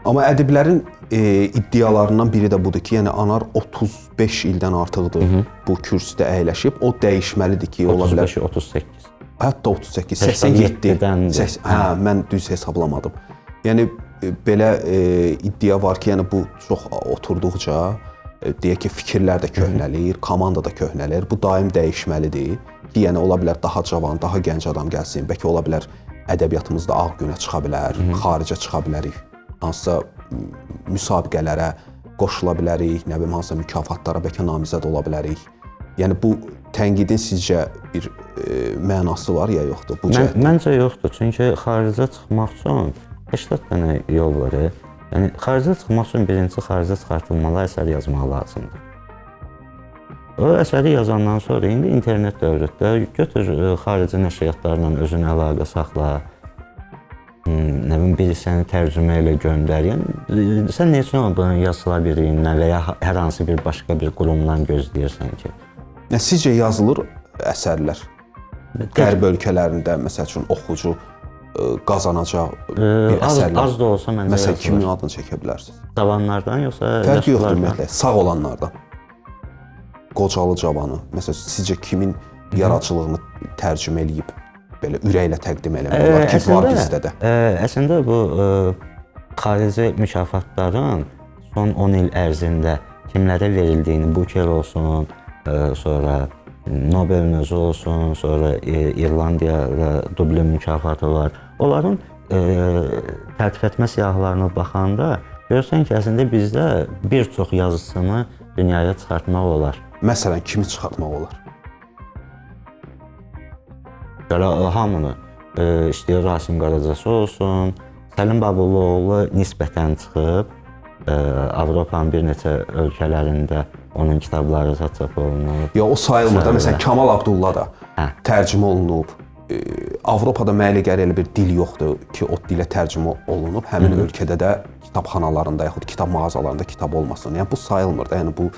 Amma ədiblərin iddialarından biri də budur ki, yəni Anar 35 ildən artıqdır bu kürsüdə əyləşib. O dəyişməlidir ki, ola bilər. 35, 38. Hətta 38, 87. Hə, mən düz hesablamadım. Yəni belə iddia var ki, yəni bu çox oturduqca deyək ki, fikirlər də köhnəlir, komanda da köhnəlir. Bu daim dəyişməlidir ki, yəni ola bilər daha cavan, daha gənc adam gəlsin. Bəlkə ola bilər ədəbiyyatımızda ağ günə çıxa bilər, xaricə çıxa bilərik. Hansısa müsabiqələrə qoşula bilərik, nə bilim hansısa mükafatlara bəlkə namizəd ola bilərik. Yəni bu tənqidin sizcə bir mənası var ya yoxdur bu cəhətdə? Məncə yoxdur. Çünki xaricə çıxmaq üçün 80 dənə yol var. Yəni xaricə çıxmaq üçün birincisi xaricə çıxartılmalı əsər yazmaq lazımdır. O əsəri yazandan sonra indi internet dövrüdür. Götür xarici nəşriyyatlarla özünə əlaqə saxla. Nə bilim, biri səni tərcümə ilə göndər. Yəni sən nə üçün bunu Yazıçılar Birliyindən və ya hər hansı bir başqa bir qurumdan gözləyirsən ki? Nə sizcə yazılır əsərlər? Qərb ölkələrində məsəl üçün oxucu qazanacaq bir əsərlər. Az da olsa məncə. Məsələn, kimin adını çəkə bilərsiniz? Cavanlardan yoxsa fərqi yoxdur ümumiyyətlə, sağ olanlardan. Qocalı cavanı. Məsələn, sizcə kimin yaradıcılığını tərcümə eləyib belə ürəklə təqdim eləmək olar ki, var bizdə də? Əslində bu xarici mükafatların son 10 il ərzində kimlərə verildiyini, Booker olsun, sonra Nobelin özü olsun, sonra İrlandiyada Dublin mükafatı var. Onların tərtib etmə siyahılarına baxanda görürsən ki, əslində bizdə bir çox yazıçını dünyaya çıxartmaq olar. Məsələn, kimi çıxartmaq olar? Belə hamını, istəyir Rasim Qaracası olsun, Səlim Babulluoğlu nisbətən çıxıb, Avropanın bir neçə ölkələrində onun kitabları çap olunub. Ya o sayılmır da, məsələn, Kamal Abdullah da tərcümə olunub. Avropada mənə elə gəlir elə bir dil yoxdur ki, o dilə tərcümə olunub. Həmin ölkədə də kitabxanalarında yaxud kitab mağazalarında kitab olmasın. Yəni bu sayılmır da, yəni bu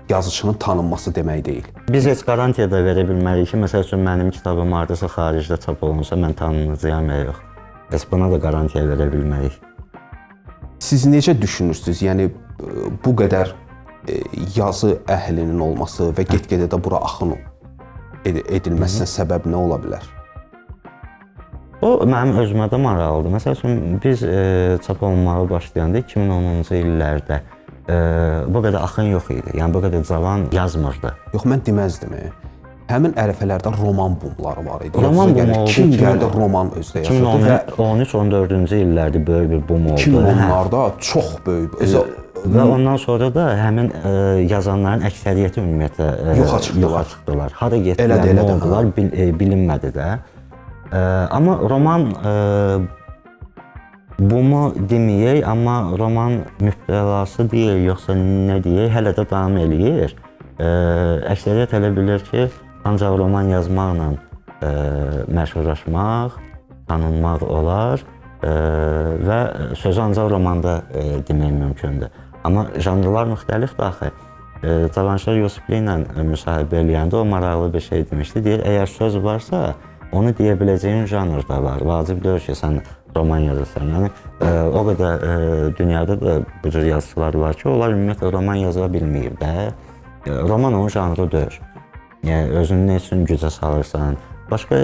yazıçının tanınması demək deyil. Biz heç qarantiya da verə bilmərik ki, məsəl üçün mənim kitabım hardasa xaricdə çap olunsa mən tanınacağam ya yox. Heç buna da qarantiya verə bilmərik. Siz necə düşünürsünüz? Yəni bu qədər yazı əhlinin olması və get-gedə də bura axın edilməsinə səbəb nə ola bilər? O mənim özümə də maraqlıdır. Məsəl üçün biz çap olunmağa başlayanda 2010-cu illərdə bu qədər axın yox idi. Yəni bu qədər cavan yazmırdı. Yox, mən deməzdim. Həmin ərəfələrdə roman bumları var idi. Roman bumu oldu. Kim gəldi roman özdə yazırdı və 2013-14-cü illərdə böyük bir bum oldu. 2010-larda çox böyük. Və ondan sonra da həmin yazanların əksəriyyəti ümumiyyətlə yoxa çıxdılar. Hara getdilər, nə oldular bilinmədi də. Amma roman bumu deməyək, amma roman mübtəlası deyək, yoxsa nə deyək, hələ də davam eləyir. Əksəriyyət elə bilir ki, ancaq roman yazmaqla məşhurlaşmaq, tanınmaq olar və sözü ancaq romanda demək mümkündür. Amma janrlar müxtəlifdir axı. Cavanşir Yusifli ilə müsahibə eləyəndə o maraqlı bir şey demişdi. Deyir, əgər söz varsa, onu deyə biləcəyin janr da var. Vacib deyil ki, sən roman yazırsan. Yəni o qədər dünyada da bu cür yazıçılar var ki, onlar ümumiyyətlə roman yaza bilməyib də. Roman onun janrı deyil. Yəni özünü nə üçün gücə salırsan? Başqa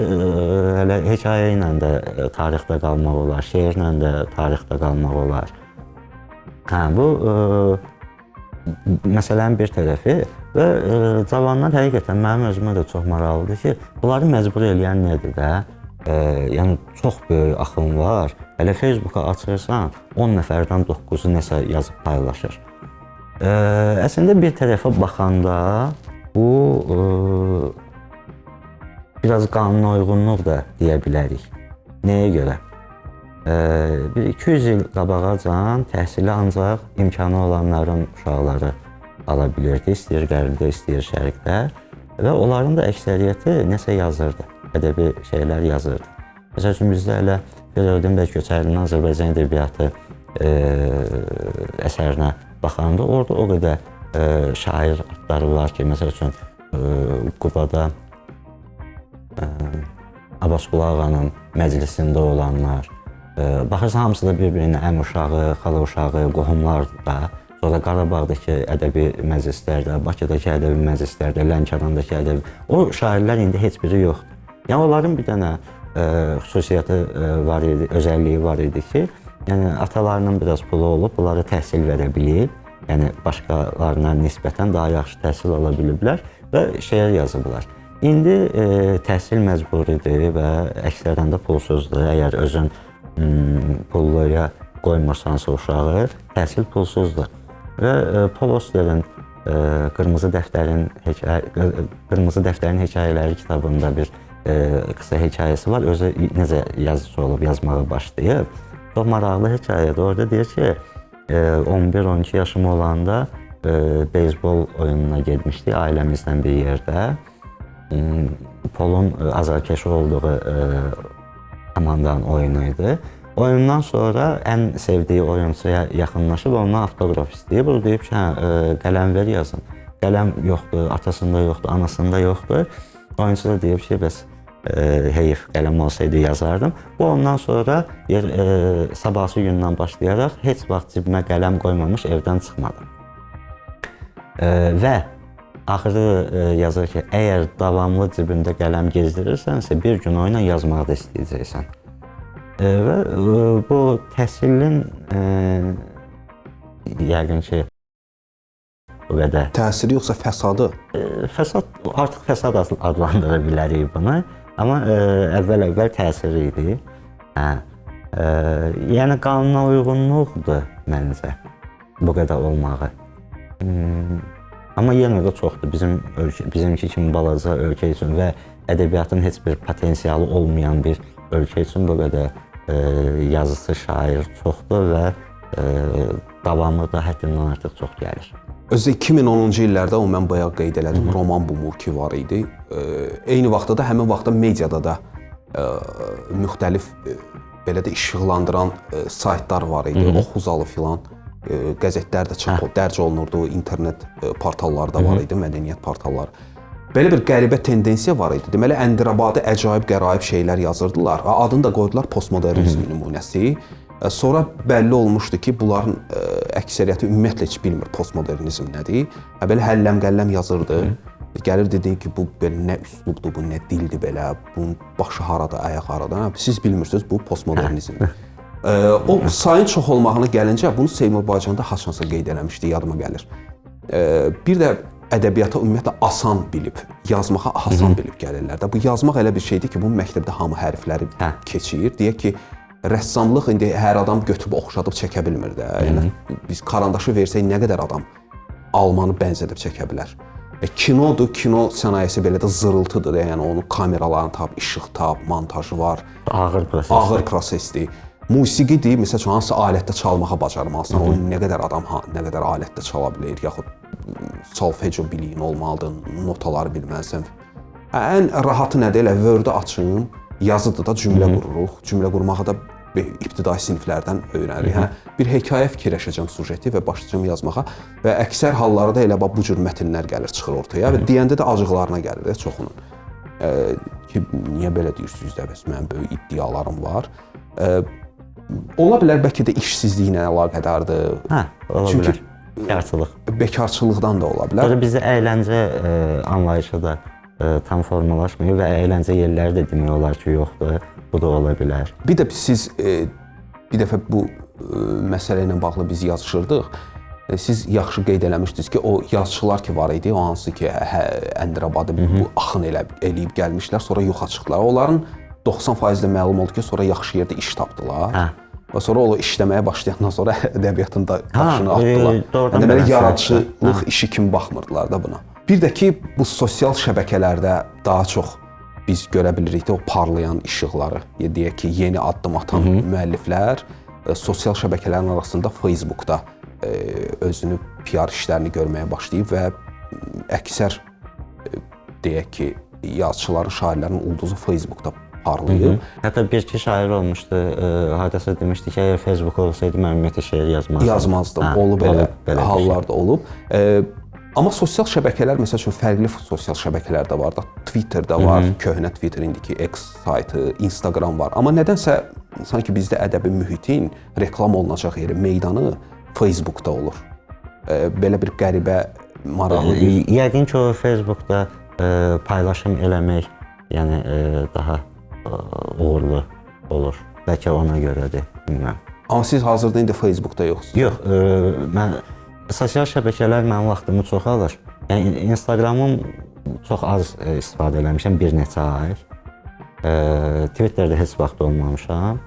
hələ hekayə ilə də tarixdə qalmaq olar, şeirlə də tarixdə qalmaq olar. Hə, bu məsələnin bir tərəfi və cavanlar həqiqətən mənim özümə də çox maraqlıdır ki, bunları məcbur eləyən nədir də? Yəni çox böyük axın var. Hələ Facebooka açırsan, 10 nəfərdən 9-u nəsə yazıb paylaşır. Əslində bir tərəfə baxanda bu biraz qanuna uyğunluq da deyə bilərik. Nəyə görə? Bir 200 il qabağacan təhsili ancaq imkanı olanların uşaqları ala bilirdi. İstəyir qərbdə, istəyir şərqdə və onların da əksəriyyəti nəsə yazırdı, ədəbi şeylər yazırdı. Məsəl üçün bizdə elə Firəvdin bəy Köçərlinin Azərbaycan ədəbiyyatı əsərinə baxanda orada o qədər şair adları var ki, məsəl üçün Qubada Abbasqulu Ağanın məclisində olanlar, baxırsan hamısı da bir-birinə əm uşağı, xala uşağı, qohumlar da. Sonra Qarabağdakı ədəbi məclislərdə, Bakıdakı ədəbi məclislərdə, Lənkərandakı ədəbi... O şairlər indi heç biri yoxdur. Yəni onların bir dənə xüsusiyyəti var idi, özəlliyi var idi ki, yəni atalarının biraz pulu olub, bunlara təhsil verə bilib, yəni başqalarına nisbətən daha yaxşı təhsil ala biliblər və şeir yazıblar. İndi təhsil məcburidir və əksərən də pulsuzdur. Əgər özün pulluya qoymursansa uşağı, təhsil pulsuzdur. Və Paul Auster'in Qırmızı Dəftərin hekayələri kitabında bir qısa hekayəsi var. Özü necə yazıcı olub, yazmağa başlayıb. Çox maraqlı hekayədir. Orada deyir ki, 11-12 yaşım olanda beyzbol oyununa getmişdik ailəmizlə bir yerdə. Polun azarkeşi olduğu komandanın oyunu idi. Oyundan sonra ən sevdiyi oyunçuya yaxınlaşıb ondan avtoqraf istəyib. O deyib ki, hə, qələm ver yazın. Qələm yoxdur, atasında yoxdur, anasında yoxdur. Oyunçu da deyib ki, bəs heyif, qələm olsaydı yazardım. Bu ondan sonra sabahsı gündən başlayaraq heç vaxt cibimə qələm qoymamış evdən çıxmadım. Və axırda yazır ki, əgər davamlı cibində qələm gezdirirsənsə, bir gün o ilə yazmağı da istəyəcəksən. Və bu təhsilin yəqin ki, o qədər. Təsiri yoxsa fəsadı? Fəsad, artıq fəsad adlandıra bilərik bunu. Amma əvvəl-əvvəl təsiri idi. Hə. Yəni qanuna uyğunluqdur məncə bu qədər olmağı. Amma yenə də çoxdur. Bizim ölkə, bizimki kimi balaca ölkə üçün və ədəbiyyatın heç bir potensialı olmayan bir ölkə üçün bu qədər yazıcı, şair çoxdur və davamı da həddindən artıq çox gəlir. Özü 2010-cu illərdə o mən bayaq qeyd elədim, roman bumu ki var idi. Eyni vaxtda da həmin vaxtda mediada da müxtəlif belə də işıqlandıran saytlar var idi. Oxuzalı filan qəzetlər də çap dərc olunurdu, internet portalları da var idi, mədəniyyət portalları. Belə bir qəribə tendensiya var idi. Deməli, Əndirabadi əcaib qəraib şeylər yazırdılar. Adını da qoydular postmodernizm nümunəsi. Sonra bəlli olmuşdu ki, bunların əksəriyyəti ümumiyyətlə heç bilmir postmodernizm nədir. Belə həlləm-qəlləm yazırdı. Gəlir dedi ki, bu belə nə üslubdur, bu nə dildir belə, bunun başı harada, ayaq harada. Siz bilmirsiniz, bu postmodernizmdir. O sayın çox olmağına gəlincə, bunu Seymur Baycanda haçansa qeyd eləmişdi, yadıma gəlir. Bir də ədəbiyyata ümumiyyətlə asan bilib, yazmağa asan bilib gəlirlər də. Bu yazmaq elə bir şeydir ki, bunu məktəbdə hamı hərfləri keçir. Deyək ki, rəssamlıq indi hər adam götürüb oxşadıb çəkə bilmir də. Yəni biz karandaşı versək nə qədər adam almanı bənzədib çəkə bilər. Kinodur, kino sənayesi belə də zırıltıdır da. Yəni onu kameralarını tap, işıq tap, montajı var. Ağır prosesdir. Ağır prosesdir. Musiqidir, məsəl üçün hansısa alətdə çalmağa bacarmalısan. Onu nə qədər adam nə qədər alətdə çala bilir, yaxud solfejo biliyin olmalıdır, notaları bilməlisən. Ən rahatı nədir? Elə Word-ü açın, yazıdır da cümlə qururuq. Cümlə qurmağı da ibtidai siniflərdən öyrənirik. Hə? Bir hekayə fikirləşəcəm sujeti və başlayacağam yazmağa və əksər hallarda elə bax bu cür mətnlər gəlir, çıxır ortaya və deyəndə də acıqlarına gəlir də çoxunun. Ki niyə belə deyirsiniz də, bəs mənim böyük iddialarım var. Ola bilər bəlkə də işsizliklə əlaqədardır. Hə, ola Çünki bilər. Bekarçılıq. Bekarçılıqdan da ola bilər. Sonra bizdə əyləncə anlayışı da tam formalaşmıyor və əyləncə yerləri də demək olar ki, yoxdur. Bu da ola bilər. Bir də siz bir dəfə bu məsələ ilə bağlı biz yazışırdıq. Siz yaxşı qeyd eləmişdiniz ki, o yazıçılar ki var idi, o hansı ki Əndirabadi bu axın eləyib gəlmişlər, sonra yoxa çıxdılar. Onların 90% də məlum oldu ki, sonra yaxşı yerdə iş tapdılar. Hə. Və sonra o işləməyə başlayandan sonra ədəbiyyatın da daşını atdılar. Doğrudan deməli, yaradıcılıq işi kimi baxmırdılar da buna. Bir də ki, bu sosial şəbəkələrdə daha çox biz görə bilirik də o parlayan işıqları. Deyək ki, yeni addım atan müəlliflər sosial şəbəkələrin arasında Facebookda özünü PR işlərini görməyə başlayıb və əksər deyək ki, yazıçıların, şairlərin ulduzu Facebookda parlayıb. Hətta bir-iki şair olmuşdu, hardasa demişdi ki, əgər Facebook olsaydı mən ümumiyyətlə şeir yazmazdım. Yazmazdım, olub elə hallar da olub. Amma sosial şəbəkələr, məsəl üçün, fərqli sosial şəbəkələr də var da, Twitterdə var, köhnə Twitter indiki X saytı, Instagram var. Amma nədənsə sanki bizdə ədəbi mühitin reklam olunacaq yeri, meydanı Facebookda olur. Belə bir qəribə, maraqlı bir... Yəqin ki, o Facebookda paylaşım eləmək, yəni daha uğurlu olur. Bəlkə ona görədir, bilmirəm. Amma siz hazırda indi Facebookda yoxsunuz? Yox, mən sosial şəbəkələr mənim vaxtımı çox alır. Yəni Instagramım çox az istifadə eləmişəm, bir neçə ay. Twitterdə heç vaxt olmamışam.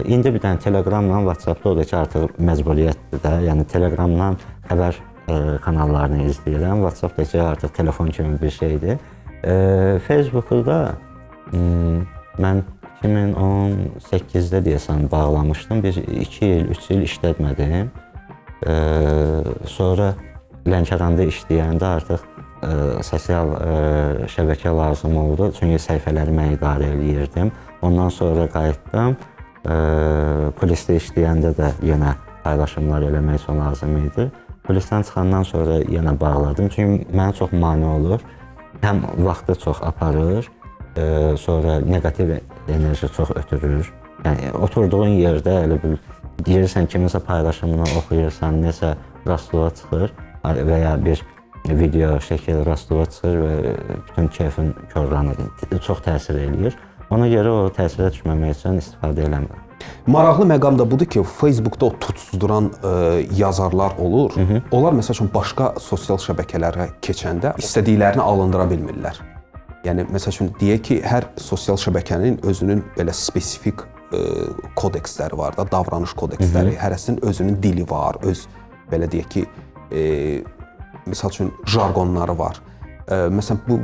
İndi bir dənə Telegramla, WhatsAppda o da ki, artıq məcburiyyətdir də. Yəni Telegramdan xəbər kanallarını izləyirəm. WhatsAppda ki, artıq telefon kimi bir şeydir. Facebookda mən 2018-də deyəsən bağlamışdım. Bir 2 il, 3 il işlətmədim. Sonra Lənkəranda işləyəndə artıq sosial şəbəkə lazım oldu. Çünki səhifələri mən idarə eləyirdim. Ondan sonra qayıtdım. Polisdə işləyəndə də yenə paylaşımlar eləmək üçün lazım idi. Polisdən çıxandan sonra yenə bağladım. Çünki mənə çox mane olur. Həm vaxtı çox aparır, sonra neqativ enerji çox ötürür. Yəni oturduğun yerdə elə bil girirsən kiminsə paylaşımını oxuyursan, nəsə rastlığa çıxır və ya bir video şəkil rastlığa çıxır və bütün keyfin korlanır. Çox təsir eləyir. Ona görə o təsirə düşməmək üçün istifadə eləmirəm. Maraqlı məqam da budur ki, Facebookda o tutsuzduran yazarlar olur. Hı -hı. Onlar məsəl üçün başqa sosial şəbəkələrə keçəndə istədiklərini alındıra bilmirlər. Yəni məsəl üçün deyək ki, hər sosial şəbəkənin özünün belə spesifik kodeksləri var da, davranış kodeksləri. Hı -hı. Hərəsinin özünün dili var, öz belə deyək ki, məsəl üçün jargonları var. Məsələn bu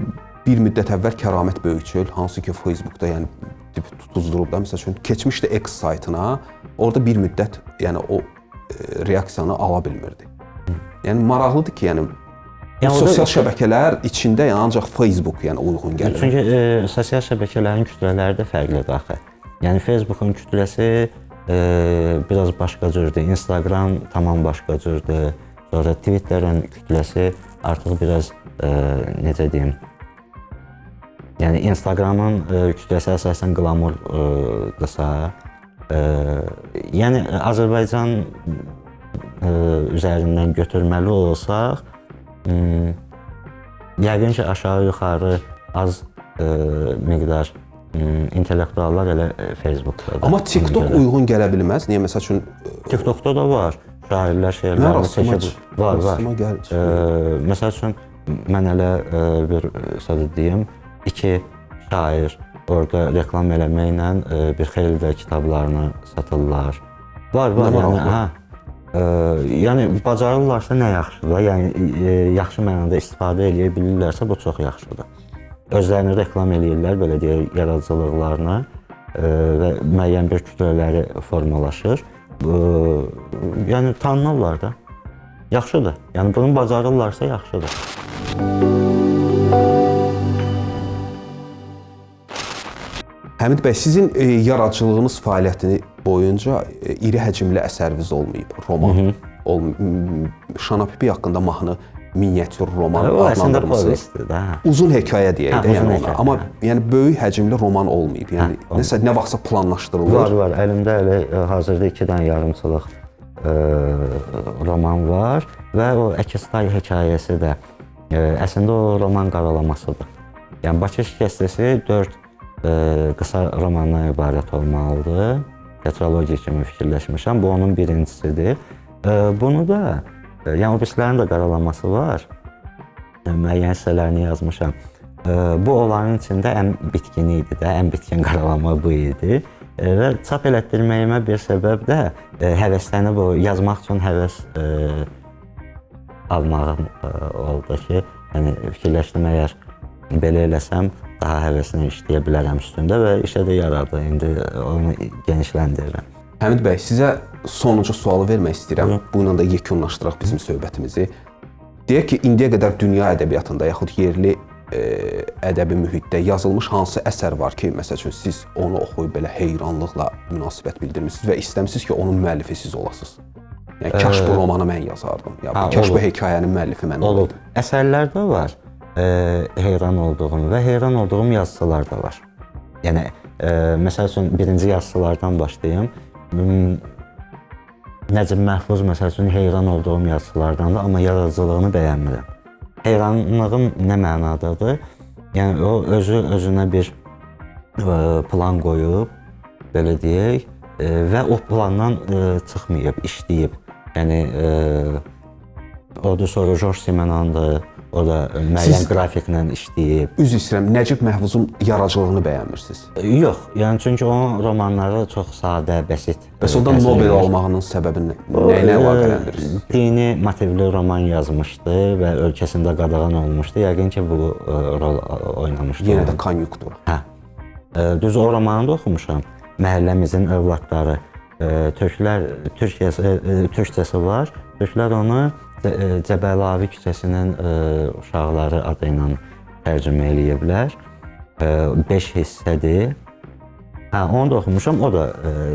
bir müddət əvvəl Kəramət Böyükçöl, hansı ki Facebookda yəni tutuzdurub da, məsəl üçün keçmişdi X saytına, orada bir müddət yəni o reaksiyanı ala bilmirdi. Yəni maraqlıdır ki, yəni sosial şəbəkələr içində yəni ancaq Facebook yəni uyğun gəlir. Çünki sosial şəbəkələrin kütlələri də fərqlidir axı. Yəni Facebookun kütləsi biraz başqa cürdür, Instagram tamam başqa cürdür. Sonra Twitterin kütləsi artıq biraz necə deyim, yəni Instagramın kütləsi əsasən qlamurdursa, yəni Azərbaycan üzərindən götürməli olsaq, yəqin ki aşağı-yuxarı az miqdar intellektuallar elə Facebookdadır. Amma TikTok uyğun gələ bilməz. Niyə? Məsəl üçün TikTokda da var. Şairlər şeirlərini çəkib. Var, var. Məsəl üçün mən elə bir sadə deyim, 2 şair orada reklam eləməklə bir xeyli də kitablarını satırlar. Var, var, yəni hə. Yəni bacarırlarsa nə yaxşıdır. Yəni yaxşı mənada istifadə eləyə bilirlərsə bu çox yaxşıdır. Özlərini reklam eləyirlər, belə deyək, yaradıcılıqlarını və müəyyən bir kütlələri formalaşır. Yəni tanınırlar da. Yaxşıdır. Yəni bunu bacarırlarsa yaxşıdır. Həmid bəy, sizin yaradıcılığınız fəaliyyəti boyunca iri həcmli əsəriniz olmayıb, roman. Şana Pipi haqqında mahnı, miniatür roman adlandırmısınız. Uzun hekayə deyək də, yəni ona. Amma yəni böyük həcmli roman olmayıb. Yəni nəsə nə vaxtsa planlaşdırılır. Var, var. Əlimdə elə hazırda 2 dənə yarımçılıq roman var və o Əkistay hekayəsi də əslində o roman qaralamasıdır. Yəni Bakı şikəstəsi 4 qısa romandan ibarət olmalıdır. Tetralogiya kimi fikirləşmişəm. Bu onun birincisidir. Bunu da, yəni o birislərin də qaralaması var. Müəyyən hissələrini yazmışam. Bu onların içində ən bitkini idi də, ən bitkin qaralama bu idi. Və çap elətdirməyimə bir səbəb də həvəslənib o yazmaq üçün həvəs almağım oldu ki, yəni fikirləşdim əgər belə eləsəm daha həvəslə işləyə bilərəm üstündə və işə də yaradı. İndi onu genişləndirirəm. Həmid bəy, sizə sonuncu sualı vermək istəyirəm. Bununla da yekunlaşdıraq bizim söhbətimizi. Deyək ki, indiyə qədər dünya ədəbiyyatında yaxud yerli ədəbi mühitdə yazılmış hansı əsər var ki, məsəl üçün siz onu oxuyub belə heyranlıqla münasibət bildirmisiniz və istəmisiniz ki, onun müəllifi siz olasınız? Yəni kaş bu romanı mən yazardım, ya kaş bu hekayənin müəllifi mən olardım. Əsərlər də var. Heyran olduğum və heyran olduğum yazıçılar da var. Yəni, məsəl üçün, birinci yazıçılardan başlayım. Nəcib Məhfuz, məsəl üçün, heyran olduğum yazıçılardandır, amma yaradıcılığını bəyənmirəm. Heyranlığım nə mənadadır? Yəni, o özü özünə bir plan qoyub, belə deyək, və o plandan çıxmayıb, işləyib. Yəni, odur sonra George Simenondur, o da müəyyən qrafiklə işləyib. Üzr istəyirəm, Nəcib Məhfuzun yaradıcılığını bəyənmirsiniz? Yox, yəni çünki onun romanları çox sadə, bəsit. Bəs ondan Nobel almağının səbəbi nə ilə əlaqələndirirsiniz? Dini motivli roman yazmışdı və ölkəsində qadağan olmuşdu. Yəqin ki, bu rol oynamışdı. Yenə də konjunktura. Hə. Düz o romanı da oxumuşam. Məhəlləmizin övladları. Türklər Türkiyəsi türkcəsi var. Türklər onu Cəbəlavi küçəsinin uşaqları adı ilə tərcümə eləyiblər. 5 hissədir. Hə, onu da oxumuşam. O da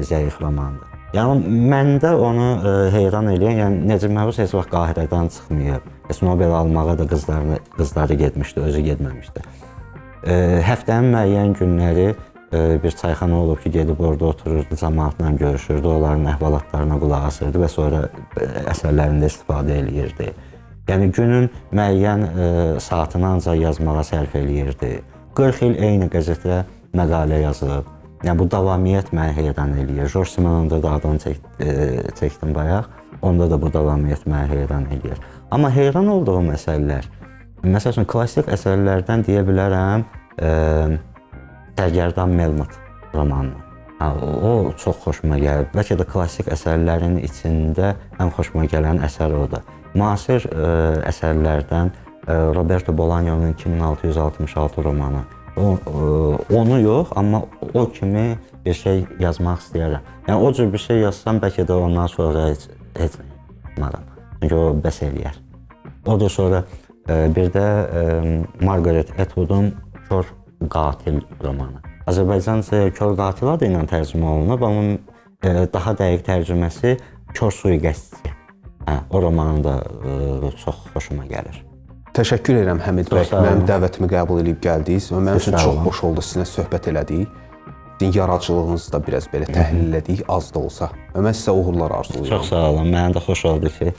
zəif romandır. Yəni məndə onu heyran eləyən, yəni Nəcib Məhfuz heç vaxt Qahirədən çıxmayıb. Heç Nobel almağa da qızları getmişdi, özü getməmişdi. Həftənin müəyyən günləri bir çayxana olub ki, gedib orada otururdu, cəmaatla görüşürdü, onların əhvalatlarına qulaq asırdı və sonra əsərlərində istifadə eləyirdi. Yəni günün müəyyən saatını ancaq yazmağa sərf eləyirdi. 40 il eyni qəzetə məqalə yazıb. Yəni bu davamiyyət məni heyran eləyir. Georges Simenonda da adını çəkdim bayaq. Onda da bu davamiyyət məni heyran eləyir. Amma heyran olduğum əsərlər, məsəl üçün klassik əsərlərdən deyə bilərəm, Sərgərdan Melmot romanını. Ha, o çox xoşuma gəlir. Bəlkə də klassik əsərlərin içində ən xoşuma gələn əsər odur. Müasir əsərlərdən Roberto Bolaño'nun 2666 romanı. Onu yox, amma o kimi bir şey yazmaq istəyərəm. Yəni o cür bir şey yazsam bəlkə də ondan sonra heç yazmaram. Çünki o bəs eləyər. Odur sonra bir də Margaret Atwood'un Kör Qatil romanı. Azərbaycanca Kör Qatil adı ilə tərcümə olunub, amma daha dəqiq tərcüməsi Kör Sui-qəsdçi. Hə, o romanın da çox xoşuma gəlir. Təşəkkür edirəm Həmid bəy. Mənim dəvətimi qəbul edib gəldiniz və mənim üçün çox xoş oldu sizinlə söhbət elədik. Sizin yaradıcılığınızı da biraz belə təhlil elədik, az da olsa. Və mən sizə uğurlar arzulayıram. Çox sağ olun. Mənə də xoş oldu ki,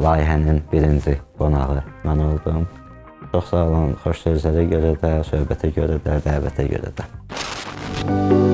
layihənin birinci qonağı mən oldum. Çox sağ olun. Xoş sözlərə görə də, söhbətə görə də, dəvətə görə də.